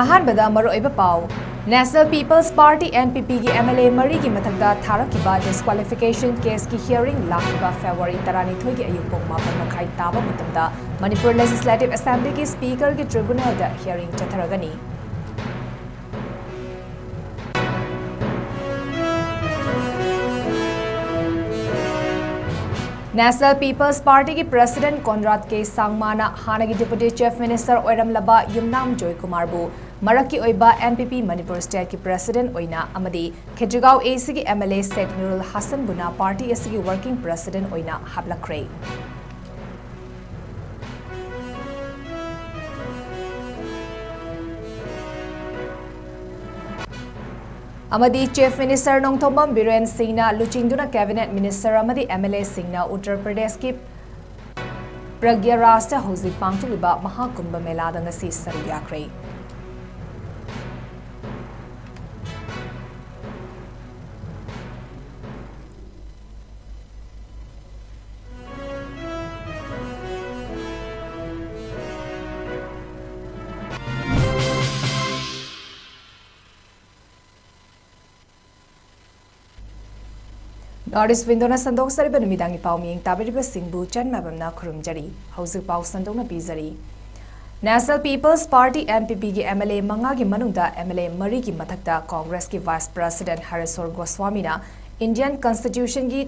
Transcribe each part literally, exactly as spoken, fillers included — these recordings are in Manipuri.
ꯑꯍꯥꯟꯕꯗ ꯃꯔꯨꯑꯣꯏꯕ ꯄꯥꯎ꯫ National People's Party, N P P, ꯒꯤ M L A ꯃꯔꯤꯒꯤ ꯃꯊꯛꯇ ꯊꯥꯔꯛꯈꯤꯕ disqualification case ꯀꯤ hearing ꯂꯥꯛꯂꯤꯕ February ꯇꯔꯥꯅꯤꯊꯣꯏꯒꯤ ꯑꯌꯨꯛ ꯄꯨꯡ ꯃꯥꯄꯟ ꯃꯈꯥꯏ ꯇꯥꯕ ꯃꯇꯝꯗ ꯃꯅꯤꯄꯨꯔ Legislative Assembly ꯒꯤ Speaker ꯒꯤ tribunal ꯗ hearing ꯆꯠꯊꯔꯒꯅꯤ꯫ National People's Party ꯒꯤ President Conrad K ꯁꯥꯡꯃꯥꯅ ꯍꯥꯟꯅꯒꯤ Deputy Chief Minister ꯑꯣꯏꯔꯝꯂꯕ ꯌꯨꯝꯅꯥꯝ ꯖꯣꯏꯀꯨꯃꯥꯔꯕꯨ ꯃꯔꯛꯀꯤ ꯑꯣꯏꯕ N P P Manipur State ꯀꯤ President ꯑꯣꯏꯅ ꯑꯃꯗꯤ ꯈꯦꯇ꯭ꯔꯤꯒꯥꯎ A C ꯒꯤ M L A shake ꯅꯨꯔꯨꯜ ꯍꯁꯟꯕꯨꯅ party ꯑꯁꯤꯒꯤ Working President ꯑꯣꯏꯅ ꯍꯥꯞꯂꯛꯈ꯭ꯔꯦ꯫ ꯑꯃꯗꯤ Chief Minister ꯅꯣꯡꯊꯣꯝꯕꯝ ꯕꯤꯔꯦꯟ ꯁꯤꯡꯅ ꯂꯨꯆꯤꯡꯗꯨꯅ Cabinet Minister ꯑꯃꯗꯤ M L A ꯁꯤꯡꯅ ꯎꯠꯇꯔ ꯄ꯭ꯔꯗꯦꯁꯀꯤ ꯄ꯭ꯔꯒ꯭ꯌꯥꯔꯥꯖꯇ ꯍꯧꯖꯤꯛ ꯄꯥꯡꯊꯣꯛꯂꯤꯕ ꯃꯍꯥꯀꯨꯝꯚ ꯃꯦꯂꯥꯗ ꯉꯁꯤ ꯁꯔꯨꯛ ꯌꯥꯈ꯭ꯔꯦ꯫ North East Window ꯅ ꯁꯟꯗꯣꯛꯆꯔꯤꯕ ꯅꯨꯃꯤꯗꯥꯡꯒꯤ ꯄꯥꯎ ꯃꯤꯌꯦꯡ ꯇꯥꯕꯤꯔꯤꯕꯁꯤꯡꯕꯨ ꯆꯟ ꯃꯥꯏꯕꯝꯅ ꯈꯨꯔꯨꯝꯖꯔꯤ꯫ ꯍꯧꯖꯤꯛ ꯄꯥꯎ ꯁꯟꯗꯣꯛꯅ ꯄꯤꯖꯔꯤ꯫ National People's Party, N P P, ꯒꯤ M L A ꯃꯉꯥꯒꯤ ꯃꯅꯨꯡꯗ M L A ꯃꯔꯤꯒꯤ ꯃꯊꯛꯇ Congress ꯀꯤ Vice President ꯍꯔꯦꯁꯣꯔ ꯒꯣꯁ꯭ꯋꯥꯃꯤꯅ Indian Constitution ꯒꯤ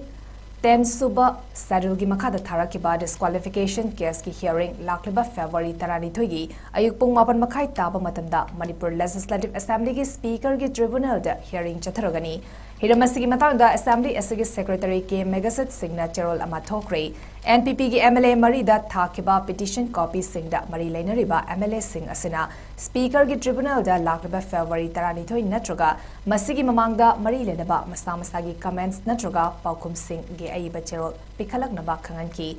ten ꯁꯨꯕ Schedule ꯒꯤ ꯃꯈꯥꯗ ꯊꯥꯔꯛꯈꯤꯕ disqualification case ꯀꯤ hearing ꯂꯥꯛꯂꯤꯕ February ꯇꯔꯥꯅꯤꯊꯣꯏꯒꯤ ꯑꯌꯨꯛ ꯄꯨꯡ ꯃꯥꯄꯟ ꯃꯈꯥꯏ ꯇꯥꯕ ꯃꯇꯝꯗ ꯃꯅꯤꯄꯨꯔ Legislative Assembly ꯒꯤ Speaker ꯒꯤ tribunal ꯗ hearing ꯆꯠꯊꯔꯒꯅꯤ꯫ ꯍꯤꯔꯝ ꯑꯁꯤꯒꯤ ꯃꯇꯥꯡꯗ ꯑꯦꯁꯦꯝꯕ꯭ꯂꯤ ꯑꯁꯤꯒꯤ ꯁꯦꯀ꯭ꯔꯦꯇꯔꯤ ꯀꯦ ꯃꯦꯒꯁꯤꯠ ꯁꯤꯡꯅ ꯆꯦꯔꯣꯜ ꯑꯃ ꯊꯣꯛꯈ꯭ꯔꯦ꯫ ꯑꯦꯟ ꯄꯤ ꯄꯤꯒꯤ ꯑꯦꯝ ꯑꯦꯜ ꯑꯦ ꯃꯔꯤꯗ ꯊꯥꯈꯤꯕ ꯄꯤꯇꯤꯁꯟ ꯀꯣꯄꯤꯁꯤꯡꯗ ꯃꯔꯤ ꯂꯩꯅꯔꯤꯕ ꯑꯦꯝ ꯑꯦꯜ ꯑꯦꯁꯤꯡ ꯑꯁꯤꯅ ꯁ꯭ꯄꯤꯀꯔꯒꯤ ꯇ꯭ꯔꯤꯕꯨꯅꯦꯜꯗ ꯂꯥꯛꯂꯤꯕ ꯐꯦꯕ꯭ꯔꯨꯋꯥꯔꯤ ꯇꯔꯥꯅꯤꯊꯣꯏ ꯅꯠꯇ꯭ꯔꯒ ꯃꯁꯤꯒꯤ ꯃꯃꯥꯡꯗ ꯃꯔꯤ ꯂꯩꯅꯕ ꯃꯁꯥ ꯃꯁꯥꯒꯤ ꯀꯃꯦꯟꯠꯁ ꯅꯠꯇ꯭ꯔꯒ ꯄꯥꯎꯈꯨꯝꯁꯤꯡꯒꯤ ꯑꯏꯕ ꯆꯦꯔꯣꯜ ꯄꯤꯈꯠꯂꯛꯅꯕ ꯈꯪꯍꯟꯈꯤ꯫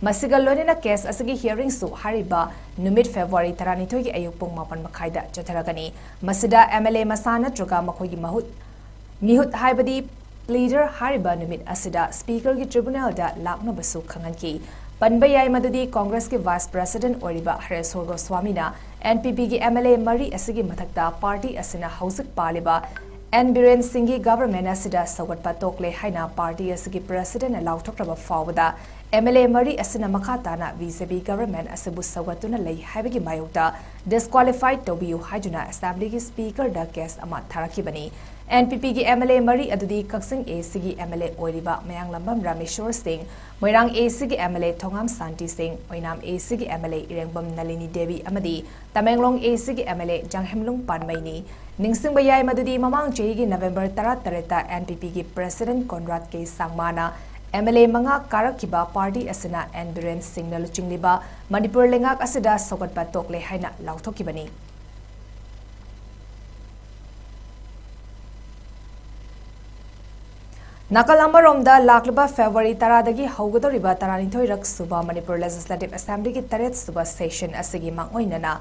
ꯃꯁꯤꯒ ꯂꯣꯏꯅꯅ ꯀꯦꯁ ꯑꯁꯤꯒꯤ ꯍꯤꯌꯥꯔꯤꯡꯁꯨ ꯍꯥꯏꯔꯤꯕ ꯅꯨꯃꯤꯠ ꯐꯦꯕ꯭ꯔꯨꯋꯥꯔꯤ ꯇꯔꯥꯅꯤꯊꯣꯏꯒꯤ ꯑꯌꯨꯛ ꯄꯨꯡ ꯃꯥꯄꯟ ꯃꯈꯥꯏꯗ ꯆꯠꯊꯔꯒꯅꯤ꯫ ꯃꯁꯤꯗ ꯑꯦꯝ ꯑꯦꯜ ꯑꯦ ꯃꯁꯥ ꯅꯠꯇ꯭ꯔꯒ ꯃꯈꯣꯏꯒꯤ ꯃꯍꯨꯠ ꯃꯤꯍꯨꯠ ꯍꯥꯏꯕꯗꯤ ꯄ꯭ꯂꯤꯗꯔ ꯍꯥꯏꯔꯤꯕ ꯅꯨꯃꯤꯠ ꯑꯁꯤꯗ ꯁ꯭ꯄꯤꯀꯔꯒꯤ ꯇ꯭ꯔꯤꯕꯨꯅꯦꯜꯗ ꯂꯥꯛꯅꯕꯁꯨ ꯈꯪꯍꯟꯈꯤ꯫ ꯄꯟꯕ ꯌꯥꯏ ꯃꯗꯨꯗꯤ ꯀꯣꯡꯒ꯭ꯔꯦꯁꯀꯤ ꯚꯥꯏꯁ ꯄ꯭ꯔꯦꯁꯤꯗꯦꯟꯠ ꯑꯣꯏꯔꯤꯕ ꯍꯔꯦꯁꯣꯔ ꯒꯣꯁ꯭ꯋꯥꯃꯤꯅ ꯑꯦꯟ ꯄꯤ ꯄꯤꯒꯤ ꯑꯦꯝ ꯑꯦꯜ ꯑꯦ ꯃꯔꯤ ꯑꯁꯤꯒꯤ ꯃꯊꯛꯇ ꯄꯥꯔꯇꯤ ꯑꯁꯤꯅ ꯍꯧꯖꯤꯛ ꯄꯥꯜꯂꯤꯕ ꯑꯦꯟ ꯕꯤꯔꯦꯟ ꯁꯤꯡꯒꯤ ꯒꯚꯔꯟꯃꯦꯟꯠ ꯑꯁꯤꯗ ꯁꯧꯒꯠꯄ ꯇꯣꯛꯂꯦ ꯍꯥꯏꯅ ꯄꯥꯔꯇꯤ ꯑꯁꯤꯒꯤ ꯄ꯭ꯔꯦꯁꯤꯗꯦꯟꯠꯅ ꯂꯥꯎꯊꯣꯛꯈ꯭ꯔꯕ ꯐꯥꯎꯕꯗ ꯑꯦꯝ ꯑꯦꯜ ꯑꯦ ꯃꯔꯤ ꯑꯁꯤꯅ ꯃꯈꯥ ꯇꯥꯅ ꯕꯤ ꯖꯦ ꯄꯤ ꯒꯚꯔꯟꯃꯦꯟꯠ ꯑꯁꯤꯕꯨ ꯁꯧꯒꯠꯇꯨꯅ ꯂꯩ ꯍꯥꯏꯕꯒꯤ ꯃꯥꯌꯣꯛꯇ ꯗꯤꯁꯀ꯭ꯋꯥꯂꯤꯐꯥꯏ ꯇꯧꯕꯤꯌꯨ ꯍꯥꯏꯗꯨꯅ ꯑꯦꯁꯦꯝꯕ꯭ꯂꯤꯒꯤ ꯁ꯭ꯄꯤꯀꯔꯗ ꯀꯦꯁ ꯑꯃ ꯊꯥꯔꯛꯈꯤꯕꯅꯤ꯫ ꯑꯦꯟ ꯄꯤ ꯄꯤꯒꯤ ꯑꯦꯝ ꯑꯦꯜ ꯑꯦ ꯃꯔꯤ ꯑꯗꯨꯗꯤ ꯀꯛꯆꯤꯡ ꯑꯦ ꯁꯤꯒꯤ ꯑꯦꯝ ꯑꯦꯜ ꯑꯦ ꯑꯣꯏꯔꯤꯕ ꯃꯌꯥꯡꯂꯝꯕꯝ ꯔꯥꯃꯦꯁꯣꯔ ꯁꯤꯡ, ꯃꯣꯏꯔꯥꯡ ꯑꯦ ꯁꯤꯒꯤ ꯑꯦꯝ ꯑꯦꯜ ꯑꯦ ꯊꯣꯉꯥꯝ ꯁꯥꯟꯇꯤ ꯁꯤꯡ, ꯑꯣꯏꯅꯥꯝ ꯑꯦ ꯁꯤꯒꯤ ꯑꯦꯝ ꯑꯦꯜ ꯑꯦ ꯏꯔꯦꯡꯕꯝ ꯅꯂꯤꯅꯤ ꯗꯦꯕꯤ ꯑꯃꯗꯤ ꯇꯃꯦꯡꯂꯣꯡ ꯑꯦ ꯁꯤꯒꯤ ꯑꯦꯝ ꯑꯦꯜ ꯑꯦ ꯖꯥꯡꯍꯦꯝꯂꯨꯡ ꯄꯥꯟꯃꯩꯅꯤ꯫ ꯅꯤꯡꯁꯤꯡꯕ ꯌꯥꯏ ꯃꯗꯨꯗꯤ ꯃꯃꯥꯡ ꯆꯍꯤꯒꯤ ꯅꯕꯦꯝꯕꯔ ꯇꯔꯥꯇꯔꯦꯠꯇ ꯑꯦꯟ ꯄꯤ ꯄꯤꯒꯤ ꯄ꯭ꯔꯦꯁꯤꯗꯦꯟꯠ ꯀꯣꯟꯔꯥꯗ ꯀꯦ ꯁꯥꯡꯃꯥꯅ ꯑꯦꯝ ꯑꯦꯜ ꯑꯦ ꯃꯉꯥ ꯀꯥꯔꯛꯈꯤꯕ ꯄꯥꯔꯇꯤ ꯑꯁꯤꯅ ꯑꯦꯟ ꯕꯤꯔꯦꯟ ꯁꯤꯡꯅ ꯂꯨꯆꯤꯡꯂꯤꯕ ꯃꯅꯤꯄꯨꯔ ꯂꯩꯉꯥꯛ ꯑꯁꯤꯗ ꯁꯧꯒꯠꯄ ꯇꯣꯛꯂꯦ ꯍꯥꯏꯅ ꯂꯥꯎꯊꯣꯛꯈꯤꯕꯅꯤ꯫ ꯅꯥꯀꯜ ꯑꯃꯔꯣꯝꯗ, ꯂꯥꯛꯂꯤꯕ ꯐꯦꯕ꯭ꯔꯨꯋꯥꯔꯤ ꯇꯔꯥꯗꯒꯤ ꯍꯧꯒꯗꯧꯔꯤꯕ ꯇꯔꯥꯅꯤꯊꯣꯏꯔꯛ ꯁꯨꯕ ꯃꯅꯤꯄꯨꯔ ꯂꯦꯖꯤꯁꯂꯦꯇꯤꯚ ꯑꯦꯁꯦꯝꯕ꯭ꯂꯤꯒꯤ ꯇꯔꯦꯠ ꯁꯨꯕ ꯁꯦꯁꯟ ꯑꯁꯤꯒꯤ ꯃꯥꯡꯑꯣꯏꯅꯅ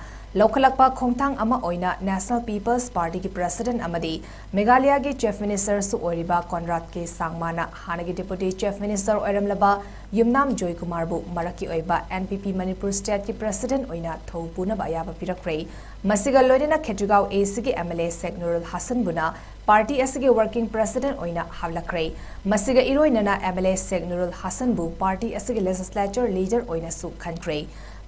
ꯂꯧꯈꯠꯂꯛꯄ ꯈꯣꯡꯊꯥꯡ ꯑꯃ ꯑꯣꯏꯅ ꯅꯦꯁꯅꯦꯜ ꯄꯤꯄꯜꯁ ꯄꯥꯔꯇꯤꯒꯤ ꯄ꯭ꯔꯦꯁꯤꯗꯦꯟꯠ ꯑꯃꯗꯤ ꯃꯦꯘꯥꯂꯌꯥꯒꯤ ꯆꯤꯐ ꯃꯤꯅꯤꯁꯇꯔꯁꯨ ꯑꯣꯏꯔꯤꯕ ꯀꯣꯟꯔꯥꯗ ꯀꯦ ꯁꯥꯡꯃꯥꯅ ꯍꯥꯟꯅꯒꯤ ꯗꯦꯄꯨꯇꯤ ꯆꯤꯐ ꯃꯤꯅꯤꯁꯇꯔ ꯑꯣꯏꯔꯝꯂꯕ ꯌꯨꯝꯅꯥꯝ ꯖꯣꯏꯀꯨꯃꯥꯔꯕꯨ ꯃꯔꯛꯀꯤ ꯑꯣꯏꯕ ꯑꯦꯟ ꯄꯤ ꯄꯤ ꯃꯅꯤꯄꯨꯔ ꯁ꯭ꯇꯦꯠꯀꯤ ꯄ꯭ꯔꯦꯁꯤꯗꯦꯟꯠ ꯑꯣꯏꯅ ꯊꯧ ꯄꯨꯅꯕ ꯑꯌꯥꯕ ꯄꯤꯔꯛꯈ꯭ꯔꯦ꯫ ꯃꯁꯤꯒ ꯂꯣꯏꯅꯅ ꯈꯦꯇ꯭ꯔꯤꯒꯥꯎ ꯑꯦ ꯁꯤꯒꯤ M L A Sheikh Nurul ꯍꯥꯁꯟꯕꯨꯅ ꯄꯥꯔꯇꯤ ꯑꯁꯤꯒꯤ ꯋꯥꯔꯀꯤꯡ ꯄ꯭ꯔꯦꯁꯤꯗꯦꯟꯠ ꯑꯣꯏꯅ ꯍꯥꯞꯂꯛꯈ꯭ꯔꯦ꯫ ꯃꯁꯤꯒ ꯏꯔꯣꯏꯅꯅ M L A Sheikh Nurul ꯍꯥꯁꯟꯕꯨ ꯄꯥꯔꯇꯤ ꯑꯁꯤꯒꯤ ꯂꯦꯖꯤꯁꯂꯦꯆꯔ ꯂꯤꯗꯔ ꯑꯣꯏꯅꯁꯨ ꯈꯟꯈ꯭ꯔꯦ꯫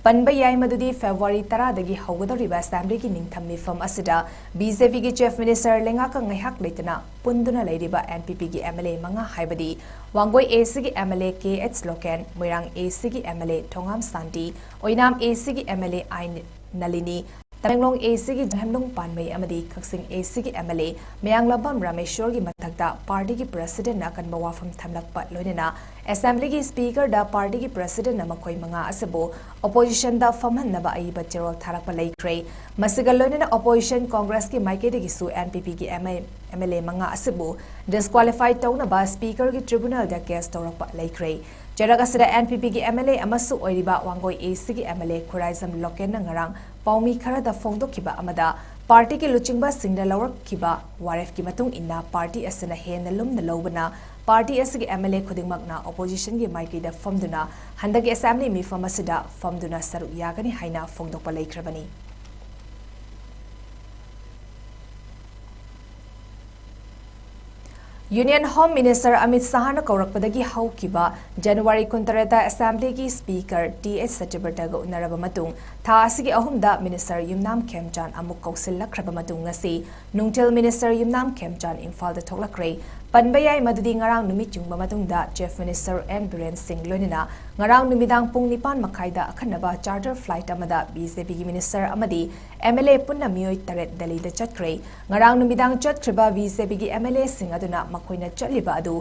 ꯄꯟꯕ ꯌꯥꯏ ꯃꯗꯨꯗꯤ ꯐꯦꯕ꯭ꯔꯨꯋꯥꯔꯤ ꯇꯔꯥꯗꯒꯤ ꯍꯧꯒꯗꯧꯔꯤꯕ ꯑꯦꯁꯦꯝꯕ꯭ꯂꯤꯒꯤ ꯅꯤꯡꯊꯝ ꯃꯤꯐꯝ ꯑꯁꯤꯗ ꯕꯤ ꯖꯦ ꯄꯤꯒꯤ ꯆꯤꯐ ꯃꯤꯅꯤꯁꯇꯔ ꯂꯩꯉꯥꯛꯀ ꯉꯥꯏꯍꯥꯛ ꯂꯩꯇꯅ ꯄꯨꯟꯗꯨꯅ ꯂꯩꯔꯤꯕ ꯑꯦꯟ ꯄꯤ ꯄꯤꯒꯤ ꯑꯦꯝ ꯑꯦꯜ ꯑꯦ ꯃꯉꯥ ꯍꯥꯏꯕꯗꯤ ꯋꯥꯡꯒꯣꯏ ꯑꯦ ꯁꯤꯒꯤ M L A K H Loken, Moirang A ꯁꯤꯒꯤ M L A Thongam Shanti, Oinam A ꯁꯤꯒꯤ M L A I Nalini, Tamenglong ꯑꯦꯁꯤꯒꯤ ꯖꯪꯍꯦꯝꯂꯨꯡ ꯄꯥꯟꯃꯩ ꯑꯃꯗꯤ ꯀꯛꯆꯤꯡ ꯑꯦꯁꯤꯒꯤ ꯑꯦꯝ ꯑꯦꯜ ꯑꯦ ꯃꯌꯥꯡꯂꯥꯝꯕꯝ ꯔꯥꯃꯦꯁꯣꯔꯒꯤ ꯃꯊꯛꯇ ꯄꯥꯔꯇꯤꯒꯤ ꯄ꯭ꯔꯁꯤꯗꯦꯟꯠꯅ ꯑꯀꯟꯕ ꯋꯥꯐꯝ ꯊꯝꯂꯛꯄ ꯂꯣꯏꯅꯅ ꯑꯦꯁꯦꯝꯕ꯭ꯂꯤꯒꯤ ꯁ꯭ꯄꯤꯀꯔꯗ ꯄꯥꯔꯇꯤꯒꯤ ꯄ꯭ꯔꯁꯤꯗꯦꯟꯠꯅ ꯃꯈꯣꯏ ꯃꯉꯥ ꯑꯁꯤꯕꯨ ꯑꯣꯄꯣꯖꯤꯁꯟꯗ ꯐꯝꯍꯟꯅꯕ ꯑꯏꯕ ꯆꯦꯔꯣꯜ ꯊꯥꯔꯛꯄ ꯂꯩꯈ꯭ꯔꯦ꯫ ꯃꯁꯤꯒ ꯂꯣꯏꯅꯅ ꯑꯣꯄꯣꯖꯤꯁꯟ ꯀꯣꯡꯒ꯭ꯔꯦꯁꯀꯤ ꯃꯥꯏꯀꯩꯗꯒꯤꯁꯨ ꯑꯦꯟ ꯄꯤ ꯄꯤꯒꯤ ꯑꯦꯝ ꯑꯦꯜ ꯑꯦ ꯃꯉꯥ ꯑꯁꯤꯕꯨ ꯗꯤꯁꯀ꯭ꯋꯥꯂꯤꯐꯥꯏ ꯇꯧꯅꯕ ꯁ꯭ꯄꯤꯀꯔꯒꯤ ꯇ꯭ꯔꯤꯕꯨꯅꯦꯜꯗ ꯀꯦꯁ ꯇꯧꯔꯛꯄ ꯂꯩꯈ꯭ꯔꯦ꯫ ꯆꯩꯔꯛ ꯑꯁꯤꯗ ꯑꯦꯟ ꯄꯤ ꯄꯤꯒꯤ ꯑꯦꯝ ꯑꯦꯜ ꯑꯦ ꯑꯃꯁꯨ ꯑꯣꯏꯔꯤꯕ ꯋꯥꯡꯒꯣꯏ ꯑꯦꯁꯤꯒꯤ ꯑꯦꯝ ꯑꯦꯜ ꯑꯦ ꯈꯨꯔꯥꯏꯖꯝ ꯂꯣꯀꯦꯟꯅ ꯉꯔꯥꯡ ꯄꯥꯎꯃꯤ ꯈꯔꯗ ꯐꯣꯡꯗꯣꯛꯈꯤꯕ ꯑꯃꯗ, ꯄꯥꯔꯇꯤꯒꯤ ꯂꯨꯆꯤꯡꯕꯁꯤꯡꯅ ꯂꯧꯔꯛꯈꯤꯕ ꯋꯥꯔꯦꯞꯀꯤ ꯃꯇꯨꯡ ꯏꯟꯅ ꯄꯥꯔꯇꯤ ꯑꯁꯤꯅ ꯍꯦꯟꯅ ꯂꯨꯝꯅ ꯂꯧꯕꯅ ꯄꯥꯔꯇꯤ ꯑꯁꯤꯒꯤ ꯑꯦꯝ ꯑꯦꯜ ꯑꯦ ꯈꯨꯗꯤꯡꯃꯛꯅ ꯑꯣꯄꯣꯖꯤꯁꯟꯒꯤ ꯃꯥꯏꯀꯩꯗ ꯐꯝꯗꯨꯅ ꯍꯟꯗꯛꯀꯤ ꯑꯦꯁꯦꯝꯕ꯭ꯂꯤ ꯃꯤꯐꯝ ꯑꯁꯤꯗ ꯐꯝꯗꯨꯅ ꯁꯔꯨꯛ ꯌꯥꯒꯅꯤ ꯍꯥꯏꯅ ꯐꯣꯡꯗꯣꯛꯄ ꯂꯩꯈ꯭ꯔꯕꯅꯤ꯫ ꯌꯨꯅꯤꯌꯟ ꯍꯣꯝ ꯃꯤꯅꯤꯁꯇꯔ ꯑꯃꯤꯠ ꯁꯥꯍꯅ ꯀꯧꯔꯛꯄꯗꯒꯤ ꯍꯧꯈꯤꯕ ꯖꯅꯋꯥꯔꯤ ꯀꯨꯟꯇꯔꯦꯠꯇ ꯑꯦꯁꯦꯝꯕ꯭ꯂꯤꯒꯤ ꯁ꯭ꯄꯤꯀꯔ ꯇꯤ ꯑꯩꯆ ꯁꯇ꯭ꯌꯕ꯭ꯔꯇꯒ ꯎꯅꯔꯕ ꯃꯇꯨꯡ, ꯊꯥ ꯑꯁꯤꯒꯤ ꯑꯍꯨꯝꯗ ꯃꯤꯅꯤꯁꯇꯔ ꯌꯨꯝꯅꯥꯝ ꯈꯦꯝꯆꯥꯟ ꯑꯃꯨꯛ ꯀꯧꯁꯤꯜꯂꯛꯈ꯭ꯔꯕ ꯃꯇꯨꯡ, ꯉꯁꯤ ꯅꯨꯡꯊꯤꯜ ꯃꯤꯅꯤꯁꯇꯔ ꯌꯨꯝꯅꯥꯝ ꯈꯦꯝꯆꯥꯟ ꯏꯝꯐꯥꯜꯗ ꯊꯣꯛꯂꯛꯈ꯭ꯔꯦ꯫ ꯄꯟꯕ ꯌꯥꯏ ꯃꯗꯨꯗꯤ ꯉꯔꯥꯡ ꯅꯨꯃꯤꯠ ꯌꯨꯡꯕ ꯃꯇꯨꯡꯗ ꯆꯤꯐ ꯃꯤꯅꯤꯁꯇꯔ ꯑꯦꯟ ꯕꯤꯔꯦꯟ ꯁꯤꯡ ꯂꯣꯏꯅꯅ ꯉꯔꯥꯡ ꯅꯨꯃꯤꯗꯥꯡ ꯄꯨꯡ ꯅꯤꯄꯥꯟ ꯃꯈꯥꯏꯗ ꯑꯈꯟꯅꯕ ꯆꯥꯔꯇꯔ ꯐ꯭ꯂꯥꯏꯠ ꯑꯃꯗ ꯕꯤ ꯖꯦ ꯄꯤꯒꯤ ꯃꯤꯅꯤꯁꯇꯔ ꯑꯃꯗꯤ ꯑꯦꯝ ꯑꯦꯜ ꯑꯦ ꯄꯨꯟꯅ ꯃꯤꯑꯣꯏ ꯇꯔꯦꯠ ꯗꯦꯜꯂꯤꯗ ꯆꯠꯈ꯭ꯔꯦ꯫ ꯉꯔꯥꯡ ꯅꯨꯃꯤꯗꯥꯡ ꯆꯠꯈ꯭ꯔꯤꯕ ꯕꯤ ꯖꯦ ꯄꯤꯒꯤ ꯑꯦꯝ ꯑꯦꯜ ꯑꯦꯁꯤꯡ ꯑꯗꯨꯅ ꯃꯈꯣꯏꯅ ꯆꯠꯂꯤꯕ ꯑꯗꯨ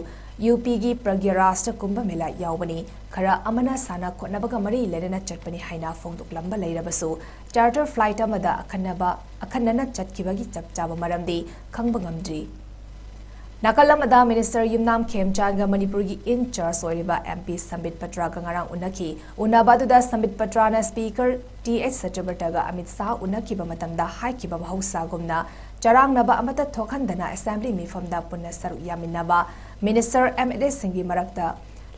ꯌꯨ ꯄꯤꯒꯤ ꯄ꯭ꯔꯒ꯭ꯌꯥꯔꯥꯖꯇ ꯀꯨꯝꯚ ꯃꯦꯂꯥ ꯌꯥꯎꯕꯅꯤ, ꯈꯔ ꯑꯃꯅ ꯁꯥꯟꯅ ꯈꯣꯠꯅꯕꯒ ꯃꯔꯤ ꯂꯩꯅꯅ ꯆꯠꯄꯅꯤ ꯍꯥꯏꯅ ꯐꯣꯡꯗꯣꯛꯂꯝꯕ ꯂꯩꯔꯕꯁꯨ, ꯆꯥꯔꯇꯔ ꯐ꯭ꯂꯥꯏꯠ ꯑꯃꯗ ꯑꯈꯟꯅꯕ, ꯑꯈꯟꯅꯅ ꯆꯠꯈꯤꯕꯒꯤ ꯆꯞ ꯆꯥꯕ ꯃꯔꯝꯗꯤ ꯈꯪꯕ ꯉꯝꯗ꯭ꯔꯤ꯫ ꯅꯥꯀꯜ ꯑꯃꯗ ꯃꯤꯅꯤꯁꯇꯔ ꯌꯨꯝꯅꯥꯝ ꯈꯦꯝꯆꯥꯟꯒ ꯃꯅꯤꯄꯨꯔꯒꯤ ꯏꯟ ꯆꯥꯔꯖ ꯑꯣꯏꯔꯤꯕ ꯑꯦꯝ ꯄꯤ ꯁꯝꯕꯤꯠ ꯄꯇ꯭ꯔꯥꯒ ꯉꯔꯥꯡ ꯎꯅꯈꯤ꯫ ꯎꯅꯕ ꯑꯗꯨꯗ ꯁꯝꯕꯤꯠ ꯄꯇ꯭ꯔꯥꯅ ꯁ꯭ꯄꯤꯀꯔ ꯇꯤ ꯑꯩꯆ ꯁꯇ꯭ꯌꯕ꯭ꯔꯇꯒ ꯑꯃꯤꯠ ꯁꯥꯍ ꯎꯅꯈꯤꯕ ꯃꯇꯝꯗ ꯍꯥꯏꯈꯤꯕ ꯃꯍꯧꯁꯥꯒꯨꯝꯅ ꯆꯔꯥꯡꯅꯕ ꯑꯃꯠꯇ ꯊꯣꯛꯍꯟꯗꯅ ꯑꯦꯁꯦꯝꯕ꯭ꯂꯤ ꯃꯤꯐꯝꯗ ꯄꯨꯟꯅ ꯁꯔꯨꯛ ꯌꯥꯃꯤꯟꯅꯕ, ꯃꯤꯅꯤꯁꯇꯔ ꯑꯦꯝ ꯑꯦꯜ ꯑꯦꯁꯤꯡꯒꯤ ꯃꯔꯛꯇ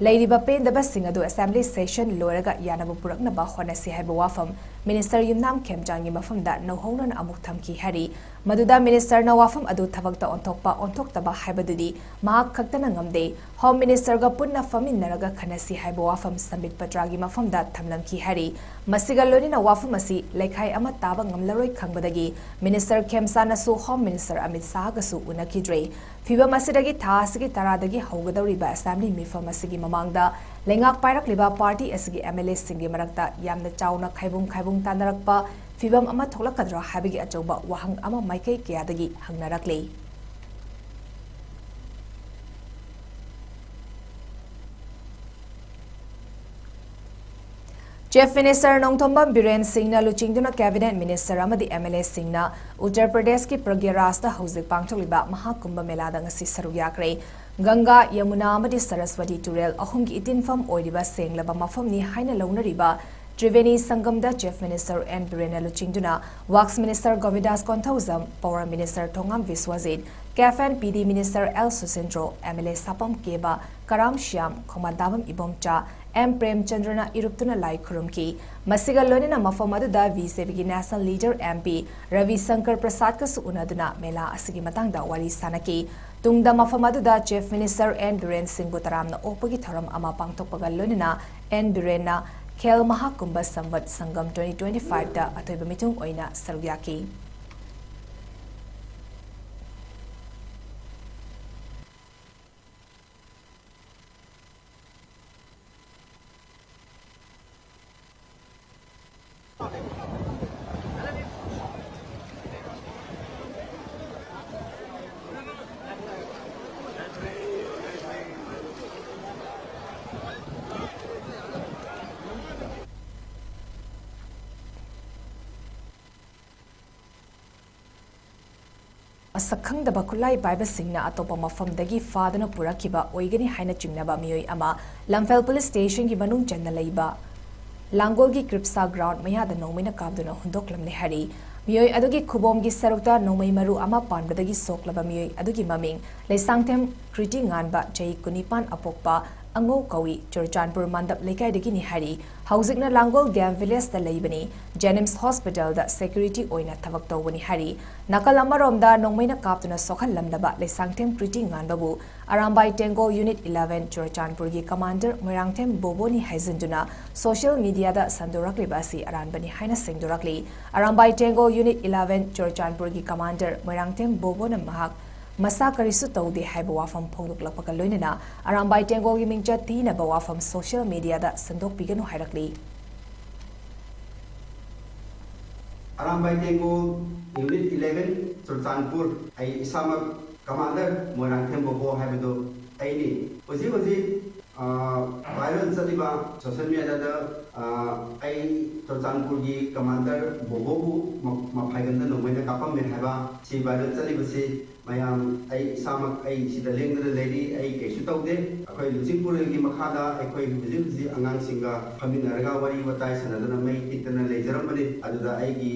ꯂꯩꯔꯤꯕ ꯄꯦꯟꯗꯕꯁꯤꯡ ꯑꯗꯨ ꯑꯦꯁꯦꯝꯕ꯭ꯂꯤ ꯁꯦꯁꯟ ꯂꯣꯏꯔꯒ ꯌꯥꯅꯕ ꯄꯨꯔꯛꯅꯕ ꯍꯣꯠꯅꯁꯤ ꯍꯥꯏꯕ ꯋꯥꯐꯝ ꯃꯤꯅꯤꯁꯇꯔ ꯌꯨꯝꯅꯥꯝ ꯈꯦꯝꯆꯥꯟꯒꯤ ꯃꯐꯝꯗ ꯅꯧꯍꯧꯅꯅ ꯑꯃꯨꯛ ꯊꯝꯈꯤ ꯍꯥꯏꯔꯤ꯫ ꯃꯗꯨꯗ ꯃꯤꯅꯤꯁꯇꯔꯅ ꯋꯥꯐꯝ ꯑꯗꯨ ꯊꯕꯛꯇ ꯑꯣꯟꯊꯣꯛꯄ ꯑꯣꯟꯊꯣꯛꯇꯕ ꯍꯥꯏꯕꯗꯨꯗꯤ ꯃꯍꯥꯛ ꯈꯛꯇꯅ ꯉꯝꯗꯦ, ꯍꯣꯝ ꯃꯤꯅꯤꯁꯇꯔꯒ ꯄꯨꯟꯅ ꯐꯝꯃꯤꯟꯅꯔꯒ ꯈꯟꯅꯁꯤ ꯍꯥꯏꯕ ꯋꯥꯐꯝ ꯁꯝꯕꯤꯠ ꯄꯇ꯭ꯔꯥꯒꯤ ꯃꯐꯝꯗ ꯊꯝꯂꯝꯈꯤ ꯍꯥꯏꯔꯤ꯫ ꯃꯁꯤꯒ ꯂꯣꯏꯅꯅ ꯋꯥꯐꯝ ꯑꯁꯤ ꯂꯩꯈꯥꯏ ꯑꯃ ꯇꯥꯕ ꯉꯝꯂꯔꯣꯏ ꯈꯪꯕꯗꯒꯤ ꯃꯤꯅꯤꯁꯇꯔ ꯈꯦꯝꯆꯥꯟꯅꯁꯨ ꯍꯣꯝ ꯃꯤꯅꯤꯁꯇꯔ ꯑꯃꯤꯠ ꯁꯥꯍꯒꯁꯨ ꯎꯅꯈꯤꯗ꯭ꯔꯦ꯫ ꯐꯤꯚꯝ ꯑꯁꯤꯗꯒꯤ ꯊꯥ ꯑꯁꯤꯒꯤ ꯇꯔꯥꯗꯒꯤ ꯍꯧꯒꯗꯧꯔꯤꯕ ꯑꯦꯁꯦꯝꯕ꯭ꯂꯤ ꯃꯤꯐꯝ ꯑꯁꯤꯒꯤ ꯃꯃꯥꯡꯗ ꯂꯩꯉꯥꯛ ꯄꯥꯏꯔꯛꯂꯤꯕ ꯄꯥꯔꯇꯤ ꯑꯁꯤꯒꯤ ꯑꯦꯝ ꯑꯦꯜ ꯑꯦꯁꯤꯡꯒꯤ ꯃꯔꯛꯇ ꯌꯥꯝꯅ ꯆꯥꯎꯅ ꯈꯥꯏꯕꯨꯡ ꯈꯥꯏꯕꯨꯡ ꯇꯥꯟꯅꯔꯛꯄ ꯐꯤꯚꯝ ꯑꯃ ꯊꯣꯛꯂꯛꯀꯗ꯭ꯔꯥ ꯍꯥꯏꯕꯒꯤ ꯑꯆꯧꯕ ꯋꯥꯍꯪ ꯑꯃ ꯃꯥꯏꯀꯩ ꯀꯌꯥꯗꯒꯤ ꯍꯪꯅꯔꯛꯂꯤ꯫ ꯆꯤꯐ ꯃꯤꯅꯤꯁꯇꯔ ꯅꯣꯡꯊꯣꯝꯕꯝ ꯕꯤꯔꯦꯟ ꯁꯤꯡꯅ ꯂꯨꯆꯤꯡꯗꯨꯅ ꯀꯦꯕꯤꯅꯦꯠ ꯃꯤꯅꯤꯁꯇꯔ ꯑꯃꯗꯤ ꯑꯦꯝ ꯑꯦꯜ ꯑꯦꯁꯤꯡꯅ ꯎꯠꯇꯔ ꯄ꯭ꯔꯗꯦꯁꯀꯤ ꯄ꯭ꯔꯒ꯭ꯌꯥꯔꯥꯖꯇ ꯍꯧꯖꯤꯛ ꯄꯥꯡꯊꯣꯛꯂꯤꯕ ꯃꯍꯥꯀꯨꯝꯚ ꯃꯦꯂꯥꯗ ꯉꯁꯤ ꯁꯔꯨꯛ ꯌꯥꯈ꯭ꯔꯦ꯫ ꯒꯪꯒꯥ, ꯌꯃꯨꯅꯥ ꯑꯃꯗꯤ ꯁꯔꯁꯋꯇꯤ ꯇꯨꯔꯦꯜ ꯑꯍꯨꯝꯒꯤ ꯏꯇꯤꯟꯐꯝ ꯑꯣꯏꯔꯤꯕ ꯁꯦꯡꯂꯕ ꯃꯐꯝꯅꯤ ꯍꯥꯏꯅ ꯂꯧꯅꯔꯤꯕ ꯇ꯭ꯔꯤꯕꯦꯅꯤ ꯁꯪꯒꯝꯗ ꯆꯤꯐ ꯃꯤꯅꯤꯁꯇꯔ ꯑꯦꯟ ꯕꯤꯔꯦꯟꯅ ꯂꯨꯆꯤꯡꯗꯨꯅ works minister Govindas Konthoujam, power minister Thongam Biswajit, CAF and P D minister L Susindro, M L A Sapam Keba, Karam Shyam, Khomadabam Ibomcha, M ꯄ꯭ꯔꯦꯝꯆꯟꯗ꯭ꯔꯅ ꯏꯔꯨꯞꯇꯨꯅ ꯂꯥꯏ ꯈꯨꯔꯨꯝꯈꯤ꯫ ꯃꯁꯤꯒ ꯂꯣꯏꯅꯅ ꯃꯐꯝ ꯑꯗꯨꯗ ꯕꯤ ꯖꯦ ꯄꯤꯒꯤ national leader M P Ravi Shankar ꯄ꯭ꯔꯁꯥꯗꯀꯁꯨ ꯎꯅꯗꯨꯅ ꯃꯦꯂꯥ ꯑꯁꯤꯒꯤ ꯃꯇꯥꯡꯗ ꯋꯥꯔꯤ ꯁꯥꯅꯈꯤ꯫ ꯇꯨꯡꯗ ꯃꯐꯝ ꯑꯗꯨꯗ ꯆꯤꯐ ꯃꯤꯅꯤꯁꯇꯔ ꯑꯦꯟ ꯕꯤꯔꯦꯟ ꯁꯤꯡꯕꯨ ꯇꯔꯥꯝꯅ ꯑꯣꯛꯄꯒꯤ ꯊꯧꯔꯝ ꯑꯃ ꯄꯥꯡꯊꯣꯛꯄꯒ ꯂꯣꯏꯅꯅ ꯑꯦꯟ ꯕꯤꯔꯦꯟꯅ ꯈꯦꯜ ꯃꯍꯥꯀꯨꯝꯚ ꯁꯝꯕꯠ ꯁꯪꯒꯝ twenty twenty five ꯗ ꯑꯊꯣꯏꯕ ꯃꯤꯊꯨꯡ ꯑꯣꯏꯅ ꯁꯔꯨꯛ ꯌꯥꯈꯤ꯫ ꯃꯁꯛ ꯈꯪꯗꯕ ꯈꯨꯠꯂꯥꯏ ꯄꯥꯏꯕꯁꯤꯡꯅ ꯑꯇꯣꯞꯄ ꯃꯐꯝꯗꯒꯤ ꯐꯥꯗꯨꯅ ꯄꯨꯔꯛꯈꯤꯕ ꯑꯣꯏꯒꯅꯤ ꯍꯥꯏꯅ ꯆꯤꯡꯅꯕ ꯃꯤꯑꯣꯏ ꯑꯃ ꯂꯝꯐꯦꯜ ꯄꯨꯂꯤꯁ ꯁ꯭ꯇꯦꯁꯟꯒꯤ ꯃꯅꯨꯡ ꯆꯟꯅ ꯂꯩꯕ ꯂꯥꯡꯒꯣꯜꯒꯤ ꯀ꯭ꯔꯤꯞꯁꯥ ꯒ꯭ꯔꯥꯎꯟꯗ ꯃꯌꯥꯗ ꯅꯣꯡꯃꯩꯅ ꯀꯥꯞꯇꯨꯅ ꯍꯨꯟꯗꯣꯛꯂꯝꯂꯦ ꯍꯥꯏꯔꯤ꯫ ꯃꯤꯑꯣꯏ ꯑꯗꯨꯒꯤ ꯈꯨꯕꯣꯝꯒꯤ ꯁꯔꯨꯛꯇ ꯅꯣꯡꯃꯩ ꯃꯔꯨ ꯑꯃ ꯄꯥꯟꯕꯗꯒꯤ ꯁꯣꯛꯂꯕ ꯃꯤꯑꯣꯏ ꯑꯗꯨꯒꯤ ꯃꯃꯤꯡ ꯂꯩꯁꯥꯡꯊꯦꯝ ꯀ꯭ꯔꯤꯇꯤ ꯉꯥꯟꯕ, ꯆꯍꯤ ꯀꯨꯟꯅꯤꯄꯥꯟ ꯑꯄꯣꯛꯄ, ꯑꯉꯧ ꯀꯧꯏ, ꯆꯨꯔꯆꯥꯟꯄꯨꯔ ꯃꯥꯟꯗꯞ ꯂꯩꯀꯥꯏꯗꯒꯤꯅꯤ ꯍꯥꯏꯔꯤ꯫ ꯍꯧꯖꯤꯛꯅ ꯂꯥꯡꯒꯣꯜ ꯗꯤ ꯑꯦꯝ ꯚꯤꯂꯦꯖꯇ ꯂꯩꯕꯅꯤ꯫ ꯖꯦꯅꯤꯝꯁ ꯍꯣꯁꯄꯤꯇꯥꯜꯗ ꯁꯦꯀ꯭ꯌꯨꯔꯤꯇꯤ ꯑꯣꯏꯅ ꯊꯕꯛ ꯇꯧꯕꯅꯤ ꯍꯥꯏꯔꯤ꯫ ꯅꯥꯀꯜ ꯑꯃꯔꯣꯝꯗ ꯅꯣꯡꯃꯩꯅ ꯀꯥꯞꯇꯨꯅ ꯁꯣꯛꯍꯜꯂꯝꯂꯕ ꯂꯩꯁꯥꯡꯊꯦꯝ ꯀ꯭ꯔꯤꯇꯤ ꯉꯥꯟꯕꯕꯨ ꯑꯔꯥꯝꯕꯥꯏ ꯇꯦꯡꯒꯣꯜ ꯌꯨꯅꯤꯠ eleven ꯆꯨꯔꯆꯥꯟꯄꯨꯔꯒꯤ ꯀꯃꯥꯟꯗꯔ ꯃꯣꯏꯔꯥꯡꯊꯦꯝ ꯕꯣꯕꯣꯅꯤ ꯍꯥꯏꯖꯤꯟꯗꯨꯅ ꯁꯣꯁꯤꯌꯦꯜ ꯃꯤꯗꯤꯌꯥꯗ ꯁꯟꯗꯣꯔꯛꯂꯤꯕ ꯑꯁꯤ ꯑꯔꯥꯟꯕꯅꯤ ꯍꯥꯏꯅ ꯁꯦꯡꯗꯣꯔꯛꯂꯤ꯫ ꯑꯔꯥꯝꯕꯥꯏ ꯇꯦꯡꯒꯣꯜ ꯌꯨꯅꯤꯠ eleven ꯆꯨꯔꯆꯥꯟꯄꯨꯔꯒꯤ ꯀꯃꯥꯟꯗꯔ ꯃꯣꯏꯔꯥꯡꯊꯦꯝ ꯕꯣꯕꯣꯅ ꯃꯍꯥꯛ ꯃꯁꯥ ꯀꯔꯤꯁꯨ ꯇꯧꯗꯦ ꯍꯥꯏꯕ ꯋꯥꯐꯝ ꯐꯣꯡꯗꯣꯛꯂꯛꯄꯒ ꯂꯣꯏꯅꯅ ꯑꯔꯥꯝꯕꯥꯏ ꯇꯦꯡꯒꯣꯜꯒꯤ ꯃꯤꯡꯆꯠ ꯊꯤꯅꯕ ꯋꯥꯐꯝ ꯁꯣꯁꯤꯌꯦꯜ ꯃꯤꯗꯤꯌꯥꯗ ꯁꯟꯗꯣꯛꯄꯤꯒꯅꯨ ꯍꯥꯏꯔꯛꯂꯤ꯫ Arambai Tenggol, unit eleven, Churachandpur. ꯑꯩ ꯏꯁꯥꯃꯛ ꯀꯃꯥꯟꯗꯔ ꯃꯣꯏꯔꯥꯡꯊꯦꯝ ꯕꯣꯕꯣ ꯍꯥꯏꯕꯗꯨ ꯑꯩꯅꯤ꯫ ꯍꯧꯖꯤꯛ ꯍꯧꯖꯤꯛ, ꯑ, ꯚꯥꯏꯔꯦꯜ ꯆꯠꯂꯤꯕ ꯁꯣꯁꯤꯌꯦꯜ ꯃꯤꯗꯤꯌꯥꯗ, ꯑ, ꯑꯩ ꯆꯨꯔꯆꯥꯟꯄꯨꯔꯒꯤ ꯀꯃꯥꯟꯗꯔ ꯕꯣꯕꯣꯕꯨ ꯃ-, ꯃꯐꯥꯏꯒꯟꯗ ꯅꯣꯡꯃꯩꯅ ꯀꯥꯞꯄꯝꯃꯦ ꯍꯥꯏꯕ ꯁꯤ ꯚꯥꯏꯔꯦꯜ ꯆꯠꯂꯤꯕꯁꯤ ꯃꯌꯥꯝ, ꯑꯩ ꯏꯁꯥꯃꯛ, ꯑꯩ ꯁꯤꯗ ꯂꯦꯡꯗꯅ ꯂꯩꯔꯤ, ꯑꯩ ꯀꯩꯁꯨ ꯇꯧꯗꯦ꯫ ꯑꯩꯈꯣꯏ ꯂꯨꯆꯤꯡꯄꯨꯔꯦꯜꯒꯤ ꯃꯈꯥꯗ ꯑꯩꯈꯣꯏ ꯍꯧꯖꯤꯛ ꯍꯧꯖꯤꯛ ꯑꯉꯥꯡꯁꯤꯡꯒ ꯐꯝꯃꯤꯟꯅꯔꯒ ꯋꯥꯔꯤ ꯋꯥꯇꯥꯏ ꯁꯥꯟꯅꯗꯅ ꯃꯩ ꯇꯤꯛꯇꯅ ꯂꯩꯖꯔꯝꯕꯅꯤ꯫ ꯑꯗꯨꯗ ꯑꯩꯒꯤ,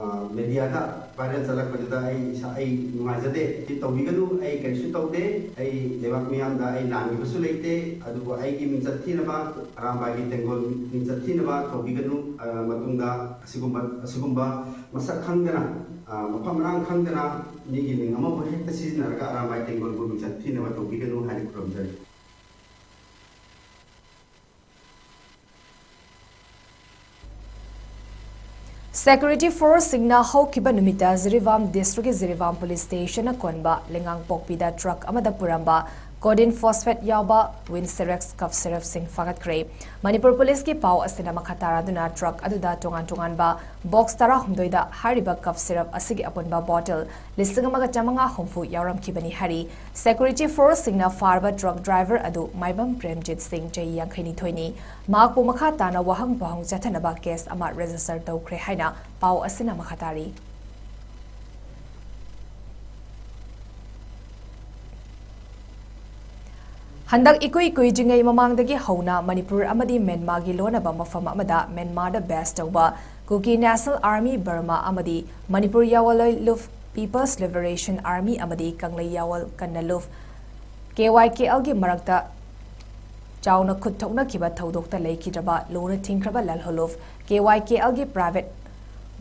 ꯑ, ꯃꯦꯗꯤꯌꯥꯗ ꯚꯥꯏꯔꯦꯜ ꯆꯠꯂꯛꯄꯗꯨꯗ ꯑꯩ ꯏꯁꯥ, ꯑꯩ ꯅꯨꯡꯉꯥꯏꯖꯗꯦ꯫ ꯁꯤ ꯇꯧꯕꯤꯒꯅꯨ, ꯑꯩ ꯀꯔꯤꯁꯨ ꯇꯧꯗꯦ꯫ ꯑꯩ ꯂꯩꯕꯥꯛ ꯃꯤꯌꯥꯝꯗ ꯑꯩ ꯂꯥꯟꯈꯤꯕꯁꯨ ꯂꯩꯇꯦ꯫ ꯑꯗꯨꯕꯨ ꯑꯩꯒꯤ ꯃꯤꯡꯆꯠ ꯊꯤꯅꯕ, ꯑꯔꯥꯝꯕꯥꯏꯒꯤ ꯇꯦꯡꯒꯣꯜ ꯃꯤꯡꯆꯠ ꯊꯤꯅꯕ ꯇꯧꯕꯤꯒꯅꯨ꯫ ꯑ, ꯃꯇꯨꯡꯗ ꯑꯁꯤꯒꯨꯝꯕ, ꯑꯁꯤꯒꯨꯝꯕ ꯃꯁꯛ ꯈꯪꯗꯅ, ꯑ, ꯃꯐꯝ ꯃꯔꯥꯡ ꯈꯪꯗꯅ ꯃꯤꯒꯤ ꯃꯤꯡ ꯑꯃꯕꯨ ꯍꯦꯛꯇ ꯁꯤꯖꯤꯟꯅꯔꯒ ꯑꯔꯥꯝꯕꯥꯏ ꯇꯦꯡꯒꯣꯜꯕꯨ ꯃꯤꯡꯆꯠ ꯊꯤꯅꯕ ꯇꯧꯕꯤꯒꯅꯨ ꯍꯥꯏꯅ ꯈꯨꯔꯨꯝꯖꯔꯤ꯫ ꯁꯦꯀ꯭ꯌꯨꯔꯤꯇꯤ ꯐꯣꯔꯁꯁꯤꯡꯅ ꯍꯧꯈꯤꯕ ꯅꯨꯃꯤꯠꯇ ꯖꯤꯔꯤꯕꯥꯝ ꯗꯤꯁꯇ꯭ꯔꯤꯛꯀꯤ ꯖꯤꯔꯤꯕꯥꯝ ꯄꯨꯂꯤꯁ ꯁ꯭ꯇꯦꯁꯟꯅ ꯀꯣꯟꯕ ꯂꯩꯉꯥꯡꯄꯣꯛꯄꯤꯗ ꯇ꯭ꯔꯛ ꯑꯃꯗ ꯄꯨꯔꯝꯕ ꯀꯣꯗꯤꯟ ꯐꯣꯁꯐꯦꯠ ꯌꯥꯎꯕ ꯋꯤꯟꯁꯦꯔꯦꯛꯁ ꯀꯐ ꯁꯤꯔꯞꯁꯤꯡ ꯐꯥꯒꯠꯈ꯭ꯔꯦ꯫ ꯃꯅꯤꯄꯨꯔ ꯄꯨꯂꯤꯁꯀꯤ ꯄꯥꯎ ꯑꯁꯤꯅ ꯃꯈꯥ ꯇꯥꯔꯗꯨꯅ ꯇ꯭ꯔꯛ ꯑꯗꯨꯗ ꯇꯣꯉꯥꯟ ꯇꯣꯉꯥꯟꯕ ꯕꯣꯛꯁ ꯇꯔꯥꯍꯨꯝꯗꯣꯏꯗ ꯍꯥꯏꯔꯤꯕ ꯀꯐ ꯁꯤꯔꯞ ꯑꯁꯤꯒꯤ ꯑꯄꯨꯟꯕ ꯕꯣꯇꯜ ꯂꯤꯁꯤꯡ ꯑꯃꯒ ꯆꯥꯃꯉꯥ ꯍꯨꯝꯐꯨ ꯌꯥꯎꯔꯝꯈꯤꯕꯅꯤ ꯍꯥꯏꯔꯤ꯫ ꯁꯦꯀ꯭ꯌꯨꯔꯤꯇꯤ ꯐꯣꯔꯁꯁꯤꯡꯅ ꯐꯥꯔꯕ ꯇ꯭ꯔꯛ ꯗ꯭ꯔꯥꯏꯚꯔ ꯑꯗꯨ ꯃꯥꯏꯕꯝ ꯄ꯭ꯔꯦꯝꯖꯤꯠ ꯁꯤꯡ, ꯆꯍꯤ ꯌꯥꯡꯈꯩꯅꯤꯊꯣꯏꯅꯤ, ꯃꯍꯥꯛꯄꯨ ꯃꯈꯥ ꯇꯥꯅ ꯋꯥꯍꯪ ꯄꯥꯎꯍꯪ ꯆꯠꯊꯅꯕ ꯀꯦꯁ ꯑꯃ ꯔꯦꯖꯤꯁꯇꯔ ꯇꯧꯈ꯭ꯔꯦ ꯍꯥꯏꯅ ꯄꯥꯎ ꯑꯁꯤꯅ ꯃꯈꯥ ꯇꯥꯔꯤ꯫ ꯍꯟꯗꯛ ꯏꯀꯨꯏ ꯀꯨꯏꯗ꯭ꯔꯤꯉꯩ ꯃꯃꯥꯡꯗꯒꯤ ꯍꯧꯅ ꯃꯅꯤꯄꯨꯔ ꯑꯃꯗꯤ ꯃ꯭ꯌꯥꯟꯃꯥꯔꯒꯤ ꯂꯣꯟꯅꯕ ꯃꯐꯝ ꯑꯃꯗ ꯃ꯭ꯌꯥꯟꯃꯥꯔꯗ ꯕꯦꯁ ꯇꯧꯕ ꯀꯨꯀꯤ ꯅꯦꯁꯅꯦꯜ ꯑꯥꯔꯃꯤ ꯕꯔꯃꯥ ꯑꯃꯗꯤ ꯃꯅꯤꯄꯨꯔ ꯌꯥꯋꯣꯂꯣꯏ ꯂꯨꯞ ꯄꯤꯄꯜꯁ ꯂꯤꯕꯔꯦꯁꯟ ꯑꯥꯔꯃꯤ ꯑꯃꯗꯤ ꯀꯪꯂꯩ ꯌꯥꯋꯣꯜ ꯀꯟꯅ ꯂꯨꯞ ꯀꯦ ꯋꯥꯏ ꯀꯦ ꯑꯦꯜꯒꯤ ꯃꯔꯛꯇ ꯆꯥꯎꯅ ꯈꯨꯠ ꯊꯣꯛꯅꯈꯤꯕ ꯊꯧꯗꯣꯛꯇ ꯂꯩꯈꯤꯗ꯭ꯔꯕ ꯂꯨꯅ ꯊꯤꯡꯈ꯭ꯔꯕ ꯂꯥꯜꯍꯧꯂꯨꯞ ꯀꯦ ꯋꯥꯏ ꯀꯦ ꯑꯦꯜꯒꯤ ꯄ꯭ꯔꯥꯏꯚꯦꯠ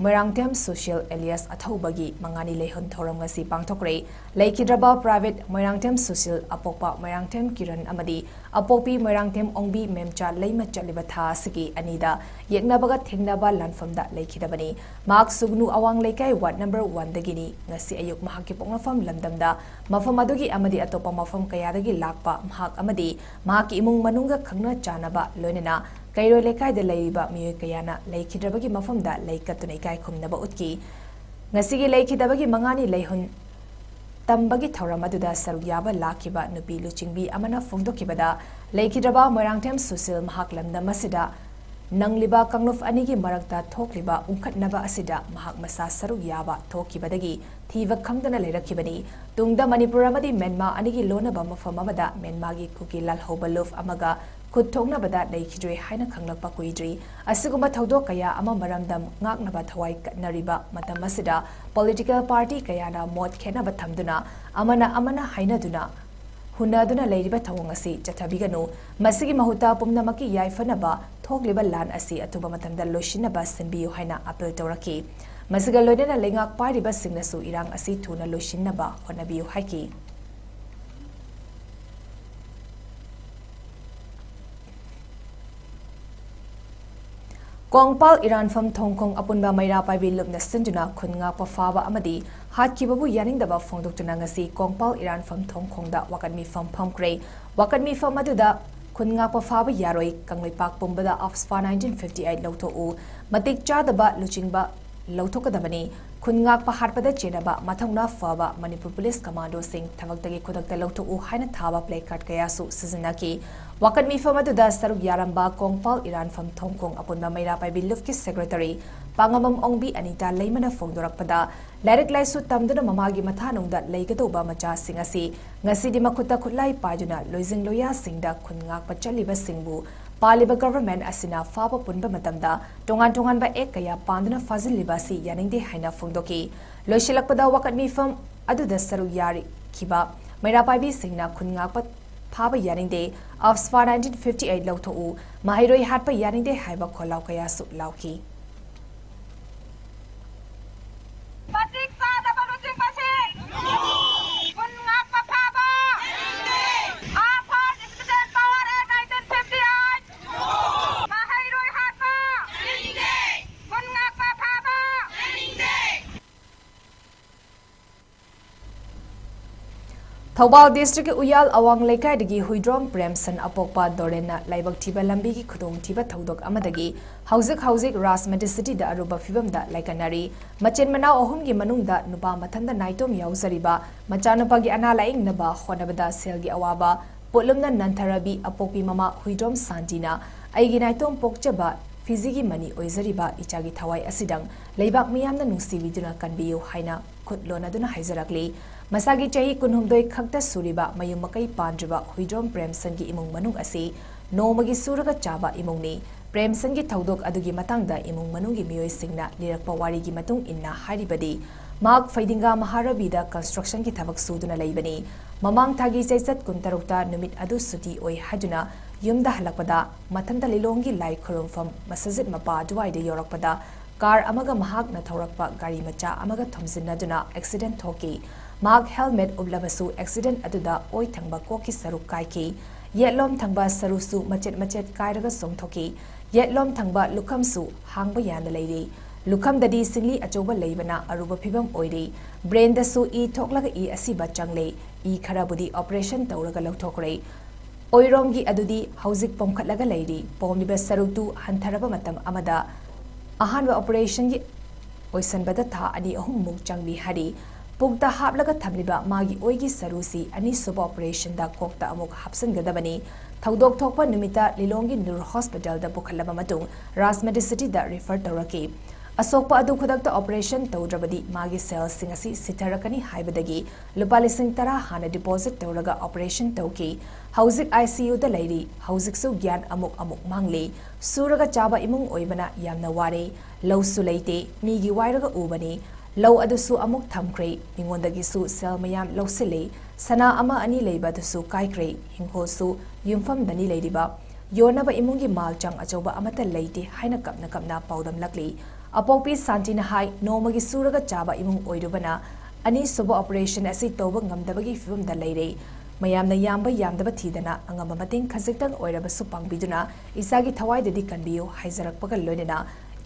ꯃꯣꯏꯔꯥꯡꯊꯦꯝ ꯁꯨꯁꯤꯜ ꯑꯦꯂꯤꯌꯥꯁ ꯑꯊꯧꯕꯒꯤ ꯃꯉꯥꯅꯤ ꯂꯩꯍꯨꯟ ꯊꯧꯔꯝ ꯉꯁꯤ ꯄꯥꯡꯊꯣꯛꯈ꯭ꯔꯦ꯫ ꯂꯩꯈꯤꯗ꯭ꯔꯕ ꯄ꯭ꯔꯥꯏꯚꯦꯠ ꯃꯣꯏꯔꯥꯡꯊꯦꯝ ꯁꯨꯁꯤꯜ, ꯑꯄꯣꯛꯄ ꯃꯣꯏꯔꯥꯡꯊꯦꯝ ꯀꯤꯔꯟ ꯑꯃꯗꯤ ꯑꯄꯣꯛꯄꯤ ꯃꯣꯏꯔꯥꯡꯊꯦꯝ ꯑꯣꯡꯕꯤ ꯃꯦꯝꯆꯥ ꯂꯩꯃ ꯆꯠꯂꯤꯕ ꯊꯥ ꯑꯁꯤꯒꯤ ꯑꯅꯤꯗ ꯌꯦꯛꯅꯕꯒ ꯊꯦꯡꯅꯕ ꯂꯥꯟꯐꯝꯗ ꯂꯩꯈꯤꯗꯕꯅꯤ꯫ ꯃꯍꯥꯛ ꯁꯨꯒꯅꯨ ꯑꯋꯥꯡ ꯂꯩꯀꯥꯏ ꯋꯥꯔꯗ ꯅꯝꯕꯔ ꯋꯥꯟꯗꯒꯤꯅꯤ꯫ ꯉꯁꯤ ꯑꯌꯨꯛ ꯃꯍꯥꯛꯀꯤ ꯄꯣꯛꯅꯐꯝ ꯂꯝꯗꯝꯗ, ꯃꯐꯝ ꯑꯗꯨꯒꯤ ꯑꯃꯗꯤ ꯑꯇꯣꯞꯄ ꯃꯐꯝ ꯀꯌꯥꯗꯒꯤ ꯂꯥꯛꯄ ꯃꯍꯥꯛ ꯑꯃꯗꯤ ꯃꯍꯥꯛꯀꯤ ꯏꯃꯨꯡ ꯃꯅꯨꯡꯒ ꯈꯪꯅ ꯆꯥꯟꯅꯕ, ꯂꯣꯏꯅꯅ ꯀꯩꯔꯣꯏ ꯂꯩꯀꯥꯏꯗ ꯂꯩꯔꯤꯕ ꯃꯤꯑꯣꯏ ꯀꯌꯥꯅ ꯂꯩꯈꯤꯗ꯭ꯔꯕꯒꯤ ꯃꯐꯝꯗ ꯂꯩ ꯀꯠꯇꯨꯅ ꯏꯀꯥꯏ ꯈꯨꯝꯅꯕ ꯎꯠꯈꯤ꯫ ꯉꯁꯤꯒꯤ ꯂꯩꯈꯤꯗꯕꯒꯤ ꯃꯉꯥꯅꯤ ꯂꯩꯍꯨꯟ ꯇꯝꯕꯒꯤ ꯊꯧꯔꯝ ꯑꯗꯨꯗ ꯁꯔꯨꯛ ꯌꯥꯕ ꯂꯥꯛꯈꯤꯕ ꯅꯨꯄꯤ ꯂꯨꯆꯤꯡꯕꯤ ꯑꯃꯅ ꯐꯣꯡꯗꯣꯛꯈꯤꯕꯗ, ꯂꯩꯈꯤꯗ꯭ꯔꯕ ꯃꯣꯏꯔꯥꯡꯊꯦꯝ ꯁꯨꯁꯤꯜ ꯃꯍꯥꯛ ꯂꯝꯗꯝ ꯑꯁꯤꯗ ꯅꯪꯂꯤꯕ ꯀꯥꯡꯂꯨꯞ ꯑꯅꯤꯒꯤ ꯃꯔꯛꯇ ꯊꯣꯛꯂꯤꯕ ꯎꯪꯈꯠꯅꯕ ꯑꯁꯤꯗ ꯃꯍꯥꯛ ꯃꯁꯥ ꯁꯔꯨꯛ ꯌꯥꯕ ꯊꯣꯛꯈꯤꯕꯗꯒꯤ ꯊꯤꯕ ꯈꯪꯗꯅ ꯂꯩꯔꯛꯈꯤꯕꯅꯤ꯫ ꯇꯨꯡꯗ ꯃꯅꯤꯄꯨꯔ ꯑꯃꯗꯤ ꯃ꯭ꯌꯥꯟꯃꯥꯔ ꯑꯅꯤꯒꯤ ꯂꯣꯟꯅꯕ ꯃꯐꯝ ꯑꯃꯗ ꯃ꯭ꯌꯥꯟꯃꯥꯔꯒꯤ ꯀꯨꯀꯤ ꯂꯥꯜꯍꯧꯕ ꯂꯨꯞ ꯑꯃꯒ ꯈꯨꯠ ꯊꯣꯛꯅꯕꯗ ꯂꯩꯈꯤꯗ꯭ꯔꯦ ꯍꯥꯏꯅ ꯈꯪꯂꯛꯄ ꯀꯨꯏꯗ꯭ꯔꯤ꯫ ꯑꯁꯤꯒꯨꯝꯕ ꯊꯧꯗꯣꯛ ꯀꯌꯥ ꯑꯃ ꯃꯔꯝꯗ ꯉꯥꯛꯅꯕ ꯊꯋꯥꯏ ꯀꯠꯅꯔꯤꯕ ꯃꯇꯝ ꯑꯁꯤꯗ, ꯄꯣꯂꯤꯇꯤꯀꯦꯜ ꯄꯥꯔꯇꯤ ꯀꯌꯥꯅ ꯃꯣꯠ ꯈꯦꯠꯅꯕ ꯊꯝꯗꯨꯅ, ꯑꯃꯅ ꯑꯃꯅ ꯍꯥꯏꯅꯗꯨꯅ, ꯍꯨꯟꯅꯗꯨꯅ ꯂꯩꯔꯤꯕ ꯊꯧꯑꯣꯡ ꯑꯁꯤ ꯆꯠꯊꯕꯤꯒꯅꯨ꯫ ꯃꯁꯤꯒꯤ ꯃꯍꯨꯠꯇ ꯄꯨꯝꯅꯃꯛꯀꯤ ꯌꯥꯏꯐꯅꯕ ꯊꯣꯛꯂꯤꯕ ꯂꯥꯟ ꯑꯁꯤ ꯑꯊꯨꯕ ꯃꯇꯝꯗ ꯂꯣꯏꯁꯤꯟꯅꯕ ꯁꯤꯟꯕꯤꯌꯨ ꯍꯥꯏꯅ ꯑꯥꯄꯤꯜ ꯇꯧꯔꯛꯈꯤ꯫ ꯃꯁꯤꯒ ꯂꯣꯏꯅꯅ ꯂꯩꯉꯥꯛ ꯄꯥꯏꯔꯤꯕꯁꯤꯡꯅꯁꯨ ꯏꯔꯥꯡ ꯑꯁꯤ ꯊꯨꯅ ꯂꯣꯏꯁꯤꯟꯅꯕ ꯍꯣꯠꯅꯕꯤꯌꯨ ꯍꯥꯏꯈꯤ꯫ ꯀꯣꯡꯄꯥꯜ ꯏꯔꯥꯟꯐꯝ ꯊꯣꯡꯈꯣꯡ ꯑꯄꯨꯟꯕ ꯃꯩꯔꯥ ꯄꯥꯏꯕꯤ ꯂꯨꯞꯅ ꯁꯤꯟꯗꯨꯅ ꯈꯨꯟ ꯉꯥꯛꯄ ꯐꯥꯕ ꯑꯃꯗꯤ ꯍꯥꯠꯈꯤꯕꯕꯨ ꯌꯥꯅꯤꯡꯗꯕ ꯐꯣꯡꯗꯣꯛꯇꯨꯅ ꯉꯁꯤ ꯀꯣꯡꯄꯥꯜ ꯏꯔꯥꯟꯐꯝ ꯊꯣꯡꯈꯣꯡꯗ ꯋꯥꯀꯠ ꯃꯤꯐꯝ ꯐꯝꯈ꯭ꯔꯦ꯫ ꯋꯥꯀꯠ ꯃꯤꯐꯝ ꯑꯗꯨꯗ ꯈꯨꯟ ꯉꯥꯛꯄ ꯐꯥꯕ ꯌꯥꯔꯣꯏ, ꯀꯪꯂꯩꯄꯥꯛ ꯄꯨꯝꯕꯗ ꯑꯣꯛꯁꯐꯥꯝ nineteen fifty eight ꯂꯧꯊꯣꯛꯎ, ꯃꯇꯤꯛ ꯆꯥꯗꯕ ꯂꯨꯆꯤꯡꯕ ꯂꯧꯊꯣꯛꯀꯗꯕꯅꯤ, ꯈꯨꯟ ꯉꯥꯛꯄ ꯍꯥꯠꯄꯗ ꯆꯦꯟꯅꯕ ꯃꯊꯧꯅꯥ ꯐꯕ ꯃꯅꯤꯄꯨꯔ ꯄꯨꯂꯤꯁ ꯀꯃꯥꯟꯗꯣꯁꯤꯡ ꯊꯕꯛꯇꯒꯤ ꯈꯨꯗꯛꯇ ꯂꯧꯊꯣꯛꯎ ꯍꯥꯏꯅ ꯊꯥꯕ placard ꯀꯌꯥꯁꯨ ꯁꯤꯖꯤꯟꯅꯈꯤ꯫ ꯋꯥꯀꯠ ꯃꯤꯐꯝ ꯑꯗꯨꯗ ꯁꯔꯨꯛ ꯌꯥꯔꯝꯕ ꯀꯣꯡꯄꯥꯜ ꯏꯔꯥꯟꯐꯝ ꯊꯣꯡꯈꯣꯡ ꯑꯄꯨꯟꯕ ꯃꯩꯔꯥ ꯄꯥꯏꯕꯤ ꯂꯨꯞꯀꯤ secretary ꯄꯥꯉꯝꯕꯝ ꯑꯣꯡꯕꯤ ꯑꯅꯤꯇꯥ ꯂꯩꯃꯅ ꯐꯣꯡꯗꯣꯔꯛꯄꯗ, ꯂꯥꯏꯔꯤꯛ ꯂꯥꯏꯁꯨ ꯇꯝꯗꯨꯅ ꯃꯃꯥꯒꯤ ꯃꯊꯥꯅꯨꯡꯗ ꯂꯩꯒꯗꯧꯕ ꯃꯆꯥꯁꯤꯡ ꯑꯁꯤ ꯉꯁꯤꯗꯤ ꯃꯈꯨꯠꯇ ꯈꯨꯠꯂꯥꯏ ꯄꯥꯏꯗꯨꯅ ꯂꯣꯏꯖꯤꯡ ꯂꯣꯌꯥꯁꯤꯡꯗ ꯈꯨꯟ ꯉꯥꯛꯄ ꯆꯠꯂꯤꯕꯁꯤꯡꯕꯨ ꯄꯥꯜꯂꯤꯕ government ꯑꯁꯤꯅ ꯐꯥꯕ ꯄꯨꯟꯕ ꯃꯇꯝꯗ ꯇꯣꯉꯥꯟ ꯇꯣꯉꯥꯟꯕ act ꯀꯌꯥ ꯄꯥꯟꯗꯨꯅ ꯐꯥꯖꯤꯜꯂꯤꯕ ꯑꯁꯤ ꯌꯥꯅꯤꯡꯗꯦ ꯍꯥꯏꯅ ꯐꯣꯡꯗꯣꯛꯈꯤ꯫ ꯂꯣꯏꯁꯤꯜꯂꯛꯄꯗ ꯋꯥꯀꯠ ꯃꯤꯐꯝ ꯑꯗꯨꯗ ꯁꯔꯨꯛ ꯌꯥꯔꯤꯈꯤꯕ ꯃꯩꯔꯥ ꯄꯥꯏꯕꯤꯁꯤꯡꯅ ꯈꯨꯟ ꯉꯥꯛꯄ ꯐꯥꯕ ꯌꯥꯅꯤꯡꯗꯦ, ꯑꯣꯛꯁꯐꯥꯝ nineteen fifty eight ꯂꯧꯊꯣꯛꯎ, ꯃꯍꯩꯔꯣꯏ ꯍꯥꯠꯄ ꯌꯥꯅꯤꯡꯗꯦ ꯍꯥꯏꯕ ꯈꯣꯜꯂꯥꯎ ꯀꯌꯥꯁꯨ ꯂꯥꯎꯈꯤ꯫ ꯊꯧꯕꯥꯜ ꯗꯤꯁꯇ꯭ꯔꯤꯛꯀꯤ ꯎꯌꯥꯜ ꯑꯋꯥꯡ ꯂꯩꯀꯥꯏꯗꯒꯤ ꯍꯨꯏꯗ꯭ꯔꯣꯝ ꯄ꯭ꯔꯦꯝꯁꯟ ꯑꯄꯣꯛꯄ ꯗꯣꯔꯦꯟꯅ ꯂꯥꯏꯕꯛ ꯊꯤꯕ ꯂꯝꯕꯤꯒꯤ ꯈꯨꯗꯣꯡꯊꯤꯕ ꯊꯧꯗꯣꯛ ꯑꯃꯗꯒꯤ ꯍꯧꯖꯤꯛ ꯍꯧꯖꯤꯛ ꯔꯥꯖ ꯃꯦꯗꯤꯁꯤꯇꯤꯗ ꯑꯔꯨꯕ ꯐꯤꯕꯝꯗ ꯂꯥꯏꯀꯠꯅꯔꯤ꯫ ꯃꯆꯤꯟ ꯃꯅꯥꯎ ꯑꯍꯨꯝꯒꯤ ꯃꯅꯨꯡꯗ ꯅꯨꯄꯥ ꯃꯊꯟꯇ ꯅꯥꯏꯇꯣꯝ ꯌꯥꯎꯖꯔꯤꯕ ꯃꯆꯥꯅꯨꯄꯥꯒꯤ ꯑꯅꯥ ꯂꯥꯌꯦꯡꯅꯕ ꯍꯣꯠꯅꯕꯗ ꯁꯦꯜꯒꯤ ꯑꯋꯥꯕ ꯄꯣꯠꯂꯨꯝꯅ ꯅꯟꯊꯔꯕꯤ ꯑꯄꯣꯛꯄꯤ ꯃꯃꯥ ꯍꯨꯏꯗ꯭ꯔꯣꯝ ꯁꯥꯟꯇꯤꯅ ꯑꯩꯒꯤ ꯅꯥꯏꯇꯣꯝ ꯄꯣꯛꯆꯕ ꯐꯤꯖꯤꯒꯤ ꯃꯅꯤ ꯑꯣꯏꯖꯔꯤꯕ ꯏꯆꯥꯒꯤ ꯊꯋꯥꯏ ꯑꯁꯤꯗꯪ ꯂꯩꯕꯥꯛ ꯃꯤꯌꯥꯝꯅ ꯅꯨꯡꯁꯤꯕꯤꯗꯨꯅ ꯀꯟꯕꯤꯌꯨ ꯍꯥꯏꯅ ꯈꯨꯠ ꯂꯣꯟꯅꯗꯨꯅ ꯍꯥꯏꯖꯔꯛꯂꯤ꯫ ꯃꯁꯥꯒꯤ ꯆꯍꯤ ꯀꯨꯟꯍꯨꯝꯗꯣꯏ ꯈꯛꯇ ꯁꯨꯔꯤꯕ ꯃꯌꯨꯝ ꯃꯀꯩ ꯄꯥꯟꯗ꯭ꯔꯤꯕ ꯍꯨꯏꯗ꯭ꯔꯣꯝ ꯄ꯭ꯔꯦꯝꯁꯟꯒꯤ ꯏꯃꯨꯡ ꯃꯅꯨꯡ ꯑꯁꯤ ꯅꯣꯡꯃꯒꯤ ꯁꯨꯔꯒ ꯆꯥꯕ ꯏꯃꯨꯡꯅꯤ꯫ ꯄ꯭ꯔꯦꯝꯁꯟꯒꯤ ꯊꯧꯗꯣꯛ ꯑꯗꯨꯒꯤ ꯃꯇꯥꯡꯗ ꯏꯃꯨꯡ ꯃꯅꯨꯡꯒꯤ ꯃꯤꯑꯣꯏꯁꯤꯡꯅ ꯂꯤꯔꯛꯄ ꯋꯥꯔꯤꯒꯤ ꯃꯇꯨꯡ ꯏꯟꯅ ꯍꯥꯏꯔꯤꯕꯗꯤ, ꯃꯍꯥꯛ ꯐꯩꯗꯤꯡꯒꯥ ꯃꯍꯥꯔꯕꯤꯗ ꯀꯟꯁꯇ꯭ꯔꯛꯁꯟꯒꯤ ꯊꯕꯛ ꯁꯨꯗꯨꯅ ꯂꯩꯕꯅꯤ꯫ ꯃꯃꯥꯡ ꯊꯥꯒꯤ ꯆꯩꯆꯠ ꯀꯨꯟꯇꯔꯨꯛꯇ ꯅꯨꯃꯤꯠ ꯑꯗꯨ ꯁꯨꯇꯤ ꯑꯣꯏ ꯍꯥꯏꯗꯨꯅ ꯌꯨꯝꯗ ꯍꯜꯂꯛꯄꯗ ꯃꯊꯟꯇ ꯂꯤꯂꯣꯡꯒꯤ ꯂꯥꯏ ꯈꯨꯔꯨꯝꯐꯝ ꯃꯁꯖꯤꯗ ꯃꯄꯥ ꯑꯗꯨꯋꯥꯏꯗ ꯌꯧꯔꯛꯄꯗ ꯀꯥꯔ ꯑꯃꯒ ꯃꯍꯥꯛꯅ ꯊꯧꯔꯛꯄ ꯒꯥꯔꯤ ꯃꯆꯥ ꯑꯃꯒ ꯊꯣꯝꯖꯤꯟꯅꯗꯨꯅ ꯑꯦꯛꯁꯤꯗꯦꯟꯠ ꯊꯣꯛꯈꯤ꯫ ꯃꯍꯥꯛ ꯍꯦꯜꯃꯦꯠ ꯎꯞꯂꯕꯁꯨ ꯑꯦꯛꯁꯤꯗꯦꯟꯠ ꯑꯗꯨꯗ ꯑꯣꯏ ꯊꯪꯕ ꯀꯣꯛꯀꯤ ꯁꯔꯨꯛ ꯀꯥꯏꯈꯤ꯫ ꯌꯦꯠꯂꯣꯝ ꯊꯪꯕ ꯁꯔꯨꯁꯨ ꯃꯆꯦꯠ ꯃꯆꯦꯠ ꯀꯥꯏꯔꯒ ꯆꯣꯡꯊꯣꯛꯈꯤ꯫ ꯌꯦꯠꯂꯣꯝ ꯊꯪꯕ ꯂꯨꯈꯝꯁꯨ ꯍꯥꯡꯕ ꯌꯥꯅ ꯂꯩꯔꯤ꯫ ꯂꯨꯈꯝꯗꯗꯤ ꯁꯤꯡꯂꯤ ꯑꯆꯧꯕ ꯂꯩꯕꯅ ꯑꯔꯨꯕ ꯐꯤꯕꯝ ꯑꯣꯏꯔꯤ꯫ ꯕ꯭ꯔꯦꯟꯗꯁꯨ ꯏ ꯊꯣꯛꯂꯒ ꯏ ꯑꯁꯤꯕ ꯆꯪꯂꯦ꯫ ꯏ ꯈꯔꯕꯨꯗꯤ ꯑꯣꯄꯔꯦꯁꯟ ꯇꯧꯔꯒ ꯂꯧꯊꯣꯛꯈ꯭ꯔꯦ꯫ ꯑꯣꯏꯔꯣꯝꯒꯤ ꯑꯗꯨꯗꯤ ꯍꯧꯖꯤꯛ ꯄꯣꯝꯈꯠꯂꯒ ꯂꯩꯔꯤ꯫ ꯄꯣꯝꯂꯤꯕ ꯁꯔꯨꯛꯇꯨ ꯍꯟꯊꯔꯕ ꯃꯇꯝ ꯑꯃꯗ ꯑꯍꯥꯟꯕ ꯑꯣꯄꯔꯦꯁꯟꯒꯤ ꯑꯣꯏꯁꯟꯕꯗ ꯊꯥ ꯑꯅꯤ ꯑꯍꯨꯝꯃꯨꯛ ꯆꯪꯂꯤ ꯍꯥꯏꯔꯤ꯫ ꯄꯨꯛꯇ ꯍꯥꯞꯂꯒ ꯊꯝꯂꯤꯕ ꯃꯥꯒꯤ ꯑꯣꯏꯒꯤ ꯁꯔꯨꯁꯤ ꯑꯅꯤꯁꯨꯕ ꯑꯣꯄꯔꯦꯁꯟꯗ ꯀꯣꯛꯇ ꯑꯃꯨꯛ ꯍꯥꯞꯆꯤꯟꯒꯗꯕꯅꯤ꯫ ꯊꯧꯗꯣꯛ ꯊꯣꯛꯄ ꯅꯨꯃꯤꯠꯇ ꯂꯤꯂꯣꯡꯒꯤ ꯅꯨꯔ ꯍꯣꯁꯄꯤꯇꯥꯜꯗ ꯄꯨꯈꯠꯂꯕ ꯃꯇꯨꯡ ꯔꯥꯖ ꯃꯦꯗꯤꯁꯤꯇꯤꯗ ꯔꯤꯐꯔ ꯇꯧꯔꯛꯈꯤ꯫ ꯑꯁꯣꯛꯄ ꯑꯗꯨ ꯈꯨꯗꯛꯇ ꯑꯣꯄꯔꯦꯁꯟ ꯇꯧꯗ꯭ꯔꯕꯗꯤ ꯃꯥꯒꯤ ꯁꯦꯜꯁꯤꯡ ꯑꯁꯤ ꯁꯤꯊꯔꯛꯀꯅꯤ ꯍꯥꯏꯕꯗꯒꯤ ꯂꯨꯄꯥ ꯂꯤꯁꯤꯡ ꯇꯔꯥ ꯍꯥꯟꯅ ꯗꯤꯄꯣꯖꯤꯠ ꯇꯧꯔꯒ ꯑꯣꯄꯔꯦꯁꯟ ꯇꯧꯈꯤ꯫ ꯍꯧꯖꯤꯛ ꯑꯥꯏ ꯁꯤ ꯌꯨꯗ ꯂꯩꯔꯤ꯫ ꯍꯧꯖꯤꯛꯁꯨ ꯒ꯭ꯌꯥꯟ ꯑꯃꯨꯛ ꯑꯃꯨꯛ ꯃꯥꯡꯂꯤ꯫ ꯁꯨꯔꯒ ꯆꯥꯕ ꯏꯃꯨꯡ ꯑꯣꯏꯕꯅ ꯌꯥꯝꯅ ꯋꯥꯔꯦ꯫ ꯂꯧꯁꯨ ꯂꯩꯇꯦ, ꯃꯤꯒꯤ ꯋꯥꯏꯔꯒ ꯎꯕꯅꯤ꯫ ꯂꯧ ꯑꯗꯨꯁꯨ ꯑꯃꯨꯛ ꯊꯝꯈ꯭ꯔꯦ꯫ ꯃꯤꯉꯣꯟꯗꯒꯤꯁꯨ ꯁꯦꯜ ꯃꯌꯥꯝ ꯂꯧꯁꯤꯜꯂꯤ꯫ ꯁꯅꯥ ꯑꯃ ꯑꯅꯤ ꯂꯩꯕ ꯑꯗꯨꯁꯨ ꯀꯥꯏꯈ꯭ꯔꯦ꯫ ꯍꯤꯡꯈꯣꯜꯁꯨ ꯌꯨꯝꯐꯝꯗꯅꯤ ꯂꯩꯔꯤꯕ꯫ ꯌꯣꯟꯅꯕ ꯏꯃꯨꯡꯒꯤ ꯃꯥꯜ ꯆꯥꯡ ꯑꯆꯧꯕ ꯑꯃꯠꯇ ꯂꯩꯇꯦ ꯍꯥꯏꯅ ꯀꯞꯅ ꯀꯞꯅ ꯄꯥꯎꯗꯝꯂꯛꯂꯤ꯫ ꯑꯄꯣꯛꯄꯤ ꯁꯥꯟꯇꯤꯅ ꯍꯥꯏ, ꯅꯣꯡꯃꯒꯤ ꯁꯨꯔꯒ ꯆꯥꯕ ꯏꯃꯨꯡ ꯑꯣꯏꯔꯨꯕꯅ ꯑꯅꯤꯁꯨꯕ ꯑꯣꯄꯔꯦꯁꯟ ꯑꯁꯤ ꯇꯧꯕ ꯉꯝꯗꯕꯒꯤ ꯐꯤꯕꯝꯗ ꯂꯩꯔꯦ꯫ ꯃꯌꯥꯝꯅ ꯌꯥꯝꯕ ꯌꯥꯝꯗꯕ ꯊꯤꯗꯅ ꯑꯉꯝꯕ ꯃꯇꯦꯡ ꯈꯖꯤꯛꯇꯪ ꯑꯣꯏꯔꯕꯁꯨ ꯄꯥꯡꯕꯤꯗꯨꯅ ꯏꯆꯥꯒꯤ ꯊꯋꯥꯏꯗꯗꯤ ꯀꯟꯕꯤꯌꯨ ꯍꯥꯏꯖꯔꯛꯄꯒ ꯂꯣꯏꯅꯅ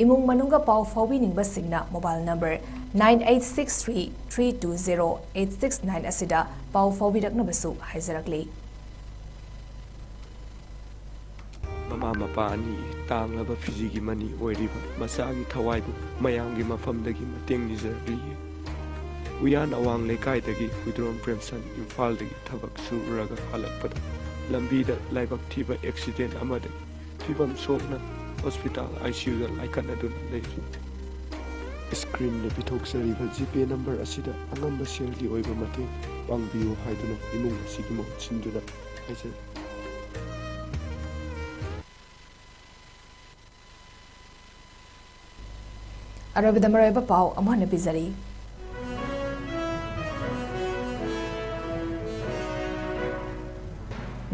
ꯏꯃꯨꯡ ꯃꯅꯨꯡꯒ ꯄꯥꯎ ꯐꯥꯎꯕꯤꯅꯤꯡꯕꯁꯤꯡꯅ mobile number nine eight six three three two zero eight six nine ꯑꯁꯤꯗ ꯄꯥꯎ ꯐꯥꯎꯕꯤꯔꯛꯅꯕꯁꯨ ꯍꯥꯏꯖꯔꯛꯂꯤ꯫ ꯃꯃꯥ ꯃꯄꯥ ꯑꯅꯤ ꯇꯥꯡꯂꯕ ꯐꯤꯖꯤꯒꯤ ꯃꯅꯤ ꯑꯣꯏꯔꯤꯕ ꯃꯆꯥꯒꯤ ꯊꯋꯥꯏꯕꯨ ꯃꯌꯥꯝꯒꯤ ꯃꯐꯝꯗꯒꯤ ꯃꯇꯦꯡ ꯅꯤꯖꯔꯤꯌꯦ꯫ ꯎꯌꯥꯟ ꯑꯋꯥꯡ ꯂꯩꯀꯥꯏꯗꯒꯤ ꯍꯨꯏꯗ꯭ꯔꯣꯝ ꯄ꯭ꯔꯦꯝꯁꯟ ꯏꯝꯐꯥꯜꯗꯒꯤ ꯊꯕꯛ ꯁꯨꯔꯨꯔꯒ ꯍꯜꯂꯛꯄꯗ ꯂꯝꯕꯤꯗ ꯂꯥꯏꯕꯛ ꯊꯤꯕ accident ꯑꯃꯗꯒꯤ ꯐꯤꯕꯝ ꯁꯣꯛꯅ hospital I C U ꯗ ꯂꯥꯏꯀꯠꯅꯗꯨꯅ ꯂꯩꯔꯤ꯫ Screen ꯗ ꯄꯤꯊꯣꯛꯆꯔꯤꯕ GPay number ꯑꯁꯤꯗ ꯑꯉꯝꯕ ꯁꯦꯜꯒꯤ ꯑꯣꯏꯕ ꯃꯇꯦꯡ ꯄꯥꯡꯕꯤꯌꯨ ꯍꯥꯏꯗꯨꯅ ꯏꯃꯨꯡ ꯑꯁꯤꯒꯤ ꯃꯍꯨꯠ ꯁꯤꯟꯗꯨꯅ ꯍꯥꯏꯖꯔꯤ꯫ ꯑꯔꯣꯏꯕꯗ ꯃꯔꯨꯑꯣꯏꯕ ꯄꯥꯎ ꯑꯃꯨꯛ ꯍꯟꯅ ꯄꯤꯖꯔꯤ꯫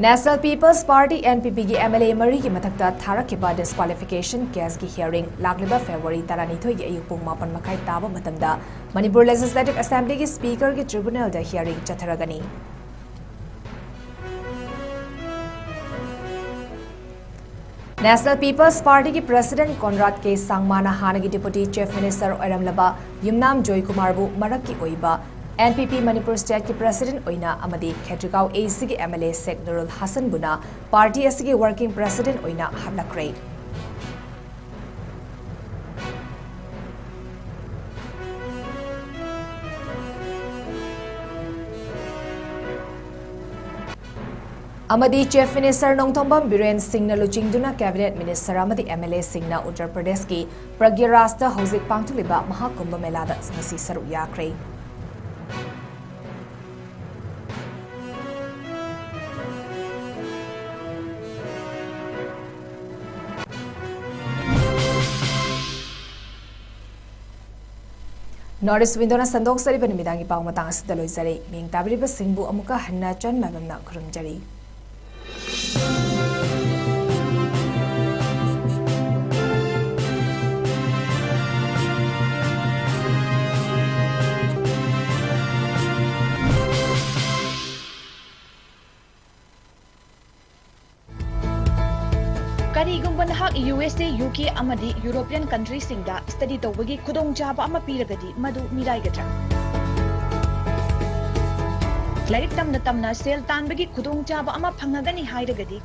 National People's Party, N P P, ꯒꯤ M L A ꯃꯔꯤꯒꯤ ꯃꯊꯛꯇ ꯊꯥꯔꯛꯈꯤꯕ disqualification case ꯀꯤ hearing ꯂꯥꯛꯂꯤꯕ February ꯇꯔꯥꯅꯤꯊꯣꯏꯒꯤ ꯑꯌꯨꯛ ꯄꯨꯡ ꯃꯥꯄꯟ ꯃꯈꯥꯏ ꯇꯥꯕ ꯃꯇꯝꯗ ꯃꯅꯤꯄꯨꯔ Legislative Assembly ꯒꯤ Speaker ꯒꯤ tribunal ꯗ hearing ꯆꯠꯊꯔꯒꯅꯤ꯫ National People's Party ꯒꯤ President Conrad K ꯁꯥꯡꯃꯥꯅ ꯍꯥꯟꯅꯒꯤ Deputy Chief Minister ꯑꯣꯏꯔꯝꯂꯕ ꯌꯨꯝꯅꯥꯝ ꯖꯣꯏꯀꯨꯃꯥꯔꯕꯨ ꯃꯔꯛꯀꯤ ꯑꯣꯏꯕ N P P Manipur State ꯀꯤ President ꯑꯣꯏꯅ ꯑꯃꯗꯤ ꯈꯦꯇ꯭ꯔꯤꯒꯥꯎ A C ꯒꯤ M L A Sheikh ꯅꯨꯔꯨꯜ ꯍꯁꯟꯕꯨꯅ party ꯑꯁꯤꯒꯤ Working President ꯑꯣꯏꯅ ꯍꯥꯞꯂꯛꯈ꯭ꯔꯦ꯫ ꯑꯃꯗꯤ Chief Minister ꯅꯣꯡꯊꯣꯝꯕꯝ ꯕꯤꯔꯦꯟ ꯁꯤꯡꯅ ꯂꯨꯆꯤꯡꯗꯨꯅ Cabinet Minister ꯑꯃꯗꯤ M L A ꯁꯤꯡꯅ ꯎꯠꯇꯔ ꯄ꯭ꯔꯗꯦꯁꯀꯤ ꯄ꯭ꯔꯒ꯭ꯌꯥꯔꯥꯖꯇ ꯍꯧꯖꯤꯛ ꯄꯥꯡꯊꯣꯛꯂꯤꯕ ꯃꯍꯥꯀꯨꯝꯚ ꯃꯦꯂꯥꯗ ꯉꯁꯤ ꯁꯔꯨꯛ ꯌꯥꯈ꯭ꯔꯦ꯫ North East Window ꯅ ꯁꯟꯗꯣꯛꯆꯔꯤꯕ ꯅꯨꯃꯤꯗꯥꯡꯒꯤ ꯄꯥꯎ ꯃꯇꯥꯡ ꯑꯁꯤꯗ ꯂꯣꯏꯖꯔꯦ꯫ ꯃꯤꯡ ꯇꯥꯕꯤꯔꯤꯕꯁꯤꯡꯕꯨ ꯑꯃꯨꯛꯀ ꯍꯟꯅ ꯆꯟ ꯃꯥꯏꯕꯝꯅ ꯈꯨꯔꯨꯝꯖꯔꯤ꯫ ꯀꯔꯤꯒꯨꯝꯕ ꯅꯍꯥꯛ ꯌꯨ ꯑꯦꯁ ꯑꯦ, ꯌꯨ ꯀꯦ ꯑꯃꯗꯤ ꯌꯨꯔꯣꯄꯤꯌꯟ ꯀꯟꯇ꯭ꯔꯤꯁꯤꯡꯗ ꯁ꯭ꯇꯗꯤ ꯇꯧꯕꯒꯤ ꯈꯨꯗꯣꯡꯆꯥꯕ ꯑꯃ ꯄꯤꯔꯒꯗꯤ ꯃꯗꯨ ꯃꯤꯔꯥꯏꯒꯗ꯭ꯔꯥ? ꯂꯥꯏꯔꯤꯛ ꯇꯝꯅ ꯇꯝꯅ ꯁꯦꯜ ꯇꯥꯟꯕꯒꯤ ꯈꯨꯗꯣꯡꯆꯥꯕ ꯑꯃ ꯐꯪꯉꯒꯅꯤ ꯍꯥꯏꯔꯒꯗꯤ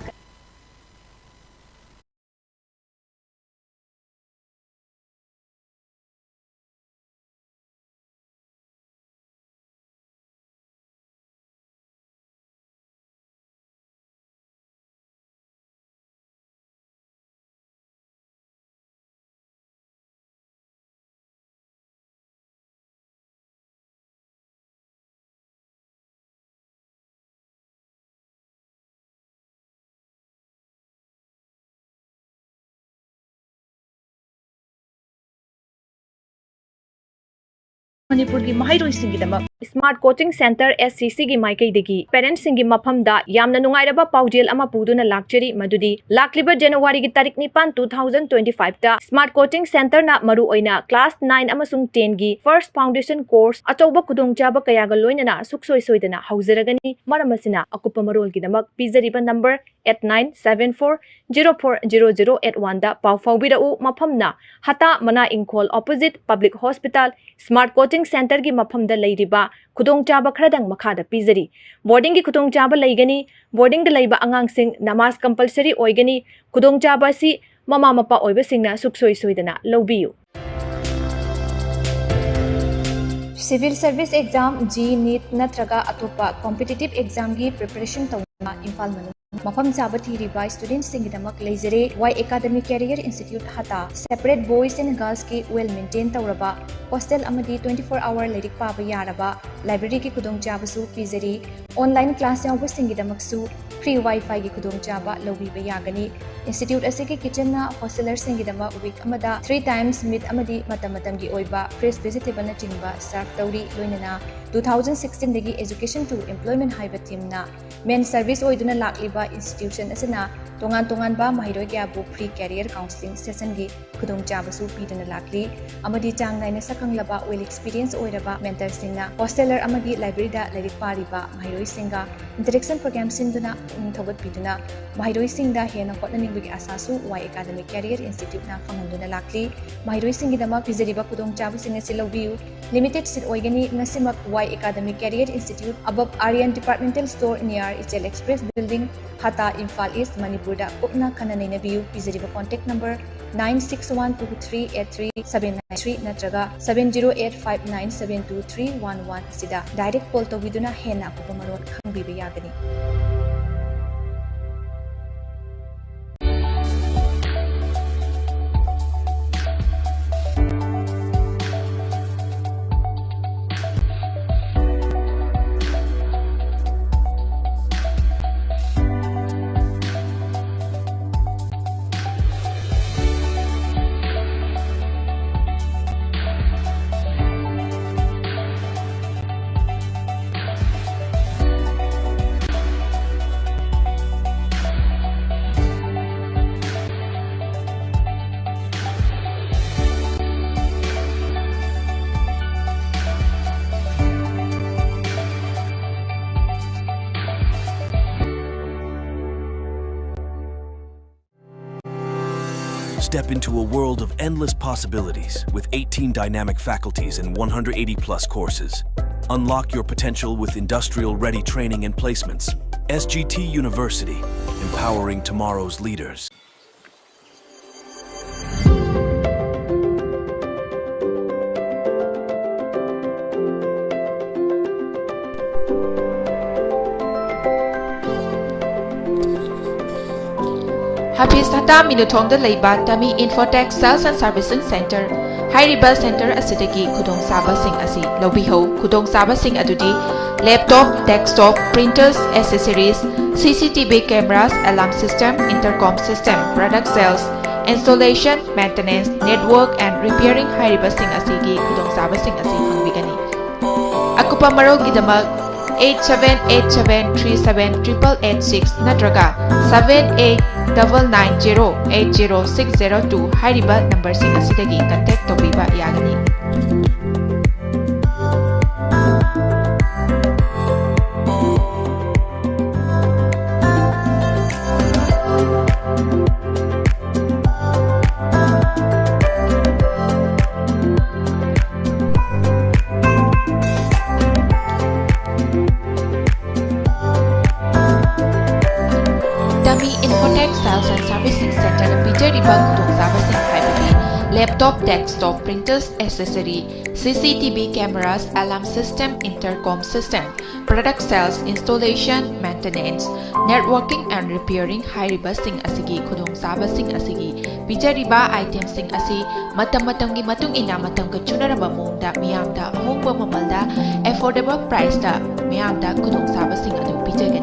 ꯃꯅꯤꯄꯨꯔꯒꯤ ꯃꯍꯩꯔꯣꯏꯁꯤꯡꯒꯤꯗꯃꯛ Smart Coaching Centre, S C C ꯒꯤ ꯃꯥꯏꯀꯩꯗꯒꯤ parents ꯁꯤꯡꯒꯤ ꯃꯐꯝꯗ ꯌꯥꯝꯅ ꯅꯨꯡꯉꯥꯏꯔꯕ ꯄꯥꯎꯖꯦꯜ ꯑꯃ ꯄꯨꯗꯨꯅ ꯂꯥꯛꯆꯔꯤ, ꯃꯗꯨꯗꯤ ꯂꯥꯛꯂꯤꯕ ꯖꯅꯋꯥꯔꯤꯒꯤ ꯇꯥꯔꯤꯛ ꯅꯤꯄꯥꯟ, two thousand twenty five ꯇ Smart Coaching Centre ꯅ ꯃꯔꯨꯑꯣꯏꯅ class nine ꯑꯃꯁꯨꯡ ten ꯒꯤ first foundation course ꯑꯆꯧꯕ ꯈꯨꯗꯣꯡꯆꯥꯕ ꯀꯌꯥꯒ ꯂꯣꯏꯅꯅ ꯁꯨꯛꯁꯣꯏ ꯁꯣꯏꯗꯅ ꯍꯧꯖꯔꯒꯅꯤ꯫ ꯃꯔꯝ ꯑꯁꯤꯅ ꯑꯀꯨꯞꯄ ꯃꯔꯣꯜꯒꯤꯗꯃꯛ ꯄꯤꯖꯔꯤꯕ number eight nine seven four zero four zero zero eight one ꯗ ꯄꯥꯎ ꯐꯥꯎꯕꯤꯔꯛꯎ꯫ ꯃꯐꯝꯅ ꯍꯇꯥ ꯃꯅꯥ ꯏꯪꯈꯣꯜ, opposite Public Hospital, Smart Coaching Centre ꯒꯤ ꯃꯐꯝꯗ ꯂꯩꯔꯤꯕ ꯈꯨꯗꯣꯡꯆꯥꯕ ꯈꯔꯗꯪ ꯃꯈꯥꯗ ꯄꯤꯖꯔꯤ꯫ Boarding ꯒꯤ ꯈꯨꯗꯣꯡꯆꯥꯕ ꯂꯩꯒꯅꯤ꯫ Boarding ꯗ ꯂꯩꯕ ꯑꯉꯥꯡꯁꯤꯡ ꯅꯃꯥꯖ compulsory ꯑꯣꯏꯒꯅꯤ꯫ ꯈꯨꯗꯣꯡꯆꯥꯕ ꯑꯁꯤ ꯃꯃꯥ ꯃꯄꯥ ꯑꯣꯏꯕꯁꯤꯡꯅ ꯁꯨꯛꯁꯣꯏ ꯁꯣꯏꯗꯅ ꯂꯧꯕꯤꯌꯨ꯫ Civil Service Exam, JEE, NEET ꯅꯠꯇ꯭ꯔꯒ ꯑꯇꯣꯞꯄ competitive exam ꯒꯤ preparation ꯇꯧꯅꯕ ꯏꯝꯐꯥꯜ ꯃꯅꯨꯡ ꯃꯐꯝ ꯆꯥꯕ ꯊꯤꯔꯤꯕ student ꯁꯤꯡꯒꯤꯗꯃꯛ ꯂꯩꯖꯔꯦ꯫ Y Academy Career Institute ꯍꯇꯥ꯫ Separate boys and girls ꯀꯤ well maintain ꯇꯧꯔꯕ hostel ꯑꯃꯗꯤ twenty four hour ꯂꯥꯏꯔꯤꯛ ꯄꯥꯕ ꯌꯥꯔꯕ library ꯒꯤ ꯈꯨꯗꯣꯡꯆꯥꯕꯁꯨ ꯄꯤꯖꯔꯤ꯫ Online class ꯌꯥꯎꯕꯁꯤꯡꯒꯤꯗꯃꯛꯁꯨ free Wi-Fi ꯒꯤ ꯈꯨꯗꯣꯡꯆꯥꯕ ꯂꯧꯕꯤꯕ ꯌꯥꯒꯅꯤ꯫ Institute ꯑꯁꯤꯒꯤ kitchen ꯅ hosteler ꯁꯤꯡꯒꯤꯗꯃꯛ week ꯑꯃꯗ three times meat ꯑꯃꯗꯤ ꯃꯇꯝ ꯃꯇꯝꯒꯤ ꯑꯣꯏꯕ fresh vegetable ꯅꯆꯤꯡꯕ serve ꯇꯧꯔꯤ꯫ ꯂꯣꯏꯅꯅ ꯇꯨ ꯊꯥꯎꯖꯟ ꯁꯤꯛꯁꯇꯤꯟꯗꯒꯤ Education to Employment ꯍꯥꯏꯕ ꯊꯤꯝꯅ ꯃꯦꯟ ꯁꯔꯚꯤꯁ ꯑꯣꯏꯗꯨꯅ ꯂꯥꯛꯂꯤꯕ ꯏꯟꯁꯇꯤꯇ꯭ꯌꯨꯁꯟ ꯑꯁꯤꯅ ꯇꯣꯉꯥꯟ ꯇꯣꯉꯥꯟꯕ ꯃꯍꯩꯔꯣꯏ ꯀꯌꯥꯕꯨ ꯐ꯭ꯔꯤ ꯀꯦꯔꯤꯌꯔ ꯀꯥꯎꯟꯁꯤꯂꯤꯡ ꯁꯦꯁꯟꯒꯤ ꯈꯨꯗꯣꯡꯆꯥꯕꯁꯨ ꯄꯤꯗꯨꯅ ꯂꯥꯛꯂꯤ ꯑꯃꯗꯤ ꯆꯥꯡ ꯅꯥꯏꯅ ꯁꯛꯈꯪꯂꯕ ꯋꯦꯜ ꯑꯦꯛꯁꯄꯤꯔꯤꯌꯦꯟꯁ ꯑꯣꯏꯔꯕ ꯃꯦꯟꯇꯔꯁꯤꯡꯅ ꯍꯣꯁꯇꯦꯂꯔ ꯑꯃꯒꯤ ꯂꯥꯏꯕ꯭ꯔꯦꯔꯤꯗ ꯂꯥꯏꯔꯤꯛ ꯄꯥꯔꯤꯕ ꯃꯍꯩꯔꯣꯏꯁꯤꯡꯒ ꯏꯟꯇꯔꯦꯛꯁꯟ ꯄ꯭ꯔꯣꯒ꯭ꯔꯥꯝ ꯁꯤꯟꯗꯨꯅ ꯄꯨꯛꯅꯤꯡ ꯊꯧꯒꯠꯄꯤꯗꯨꯅ ꯃꯍꯩꯔꯣꯏꯁꯤꯡꯗ ꯍꯦꯟꯅ ꯍꯣꯠꯅꯅꯤꯡꯕꯒꯤ ꯑꯁꯥꯁꯨ ꯋꯥꯏ ꯑꯦꯀꯥꯗꯃꯤꯛ ꯀꯦꯔꯤꯌꯔ ꯏꯟꯁꯇꯤꯇ꯭ꯌꯨꯠꯅ ꯐꯪꯍꯟꯗꯨꯅ ꯂꯥꯛꯂꯤ꯫ ꯃꯍꯩꯔꯣꯏꯁꯤꯡꯒꯤꯗꯃꯛ ꯄꯤꯖꯔꯤꯕ ꯈꯨꯗꯣꯡꯆꯥꯕꯁꯤꯡ ꯑꯁꯤ ꯂꯧꯕꯤꯌꯨ꯫ ꯂꯤꯃꯤꯇꯦꯗ ꯁꯤꯠ ꯑꯣꯏꯒꯅꯤ꯫ ꯉꯁꯤꯃꯛ Y academic career institute, Abap Aryan departmental store, near Ichel express building, Hatta, Imphal east, ꯃꯅꯤꯄꯨꯔꯗ ꯀꯨꯞꯅ ꯈꯟꯅ ꯅꯩꯅꯕꯤꯌꯨ꯫ ꯄꯤꯖꯔꯤꯕ contact number nine six one two three eight three seven nine three ꯅꯠꯇ꯭ꯔꯒ seven zero eight five nine seven two three one one ꯑꯁꯤꯗ ꯗꯥꯏꯔꯦꯛ ꯀꯣꯜ ꯇꯧꯕꯤꯗꯨꯅ ꯍꯦꯟꯅ ꯑꯀꯨꯞꯄ ꯃꯔꯣꯜ ꯈꯪꯕꯤꯕ ꯌꯥꯒꯅꯤ꯫ Step into a world of endless possibilities with eighteen dynamic faculties and one hundred eighty plus courses. Unlock your potential with industrial ready training and placements. S G T University, empowering tomorrow's leaders. ꯍꯥꯐꯤꯖ ꯍꯇꯥ ꯃꯤꯅꯨꯊꯣꯡꯗ ꯂꯩꯕ ꯇꯃꯤ Infotech sales and servicing centre. ꯍꯥꯏꯔꯤꯕ ꯁꯦꯟꯇꯔ ꯑꯁꯤꯗꯒꯤ ꯈꯨꯗꯣꯡꯆꯥꯕꯁꯤꯡ ꯑꯁꯤ ꯂꯧꯕꯤꯍꯧ꯫ ꯈꯨꯗꯣꯡꯆꯥꯕꯁꯤꯡ ꯑꯗꯨꯗꯤ laptop, ꯗꯦꯁꯛꯇꯣꯞ, ꯄ꯭ꯔꯤꯟꯇꯔꯁ, accessories, C C T V cameras, alarm system, intercom system, product sales, installation, maintenance, network and repairing ꯍꯥꯏꯔꯤꯕꯁꯤꯡ ꯑꯁꯤꯒꯤ ꯈꯨꯗꯣꯡꯆꯥꯕꯁꯤꯡ ꯑꯁꯤ ꯐꯪꯕꯤꯒꯅꯤ꯫ ꯑꯀꯨꯞꯄ ꯃꯔꯣꯜꯒꯤꯗꯃꯛ eight seven eight seven three seven triple eight six ꯅꯠꯇ꯭ꯔꯒ seven eight double nine zero eight zero six zero two ꯍꯥꯏꯔꯤꯕ ꯅꯝꯕꯔꯁꯤꯡ ꯑꯁꯤꯗꯒꯤ contact ꯇꯧꯕꯤꯕ ꯌꯥꯒꯅꯤ꯫ Tami Infotech Sales and Servicing Centerꯅ ꯄꯤꯖꯔꯤꯕ ꯈꯨꯗꯣꯡꯆꯥꯕꯁꯤꯡ ꯍꯥꯏꯕꯗꯤ laptop, desktop, printers, accessory, C C T V cameras, alarm system, intercom system, product sales, installation, maintenance, networking and repairing ꯍꯥꯏꯔꯤꯕꯁꯤꯡ ꯑꯁꯤꯒꯤ ꯈꯨꯗꯣꯡꯆꯥꯕꯁꯤꯡ ꯑꯁꯤꯒꯤ ꯄꯤꯖꯔꯤꯕ itemꯁꯤꯡ ꯑꯁꯤ ꯃꯇꯝ ꯃꯇꯝꯒꯤ ꯃꯇꯨꯡ ꯏꯟꯅ ꯃꯇꯝꯒ ꯆꯨꯅꯔꯕ ꯃꯑꯣꯡꯗ ꯃꯤꯌꯥꯝꯗ ꯑꯍꯣꯡꯕ ꯃꯃꯜꯗ affordable priceꯇ ꯃꯤꯌꯥꯝꯗ ꯈꯨꯗꯣꯡꯆꯥꯕꯁꯤꯡ ꯑꯗꯨ ꯄꯤꯖꯒꯅꯤ꯫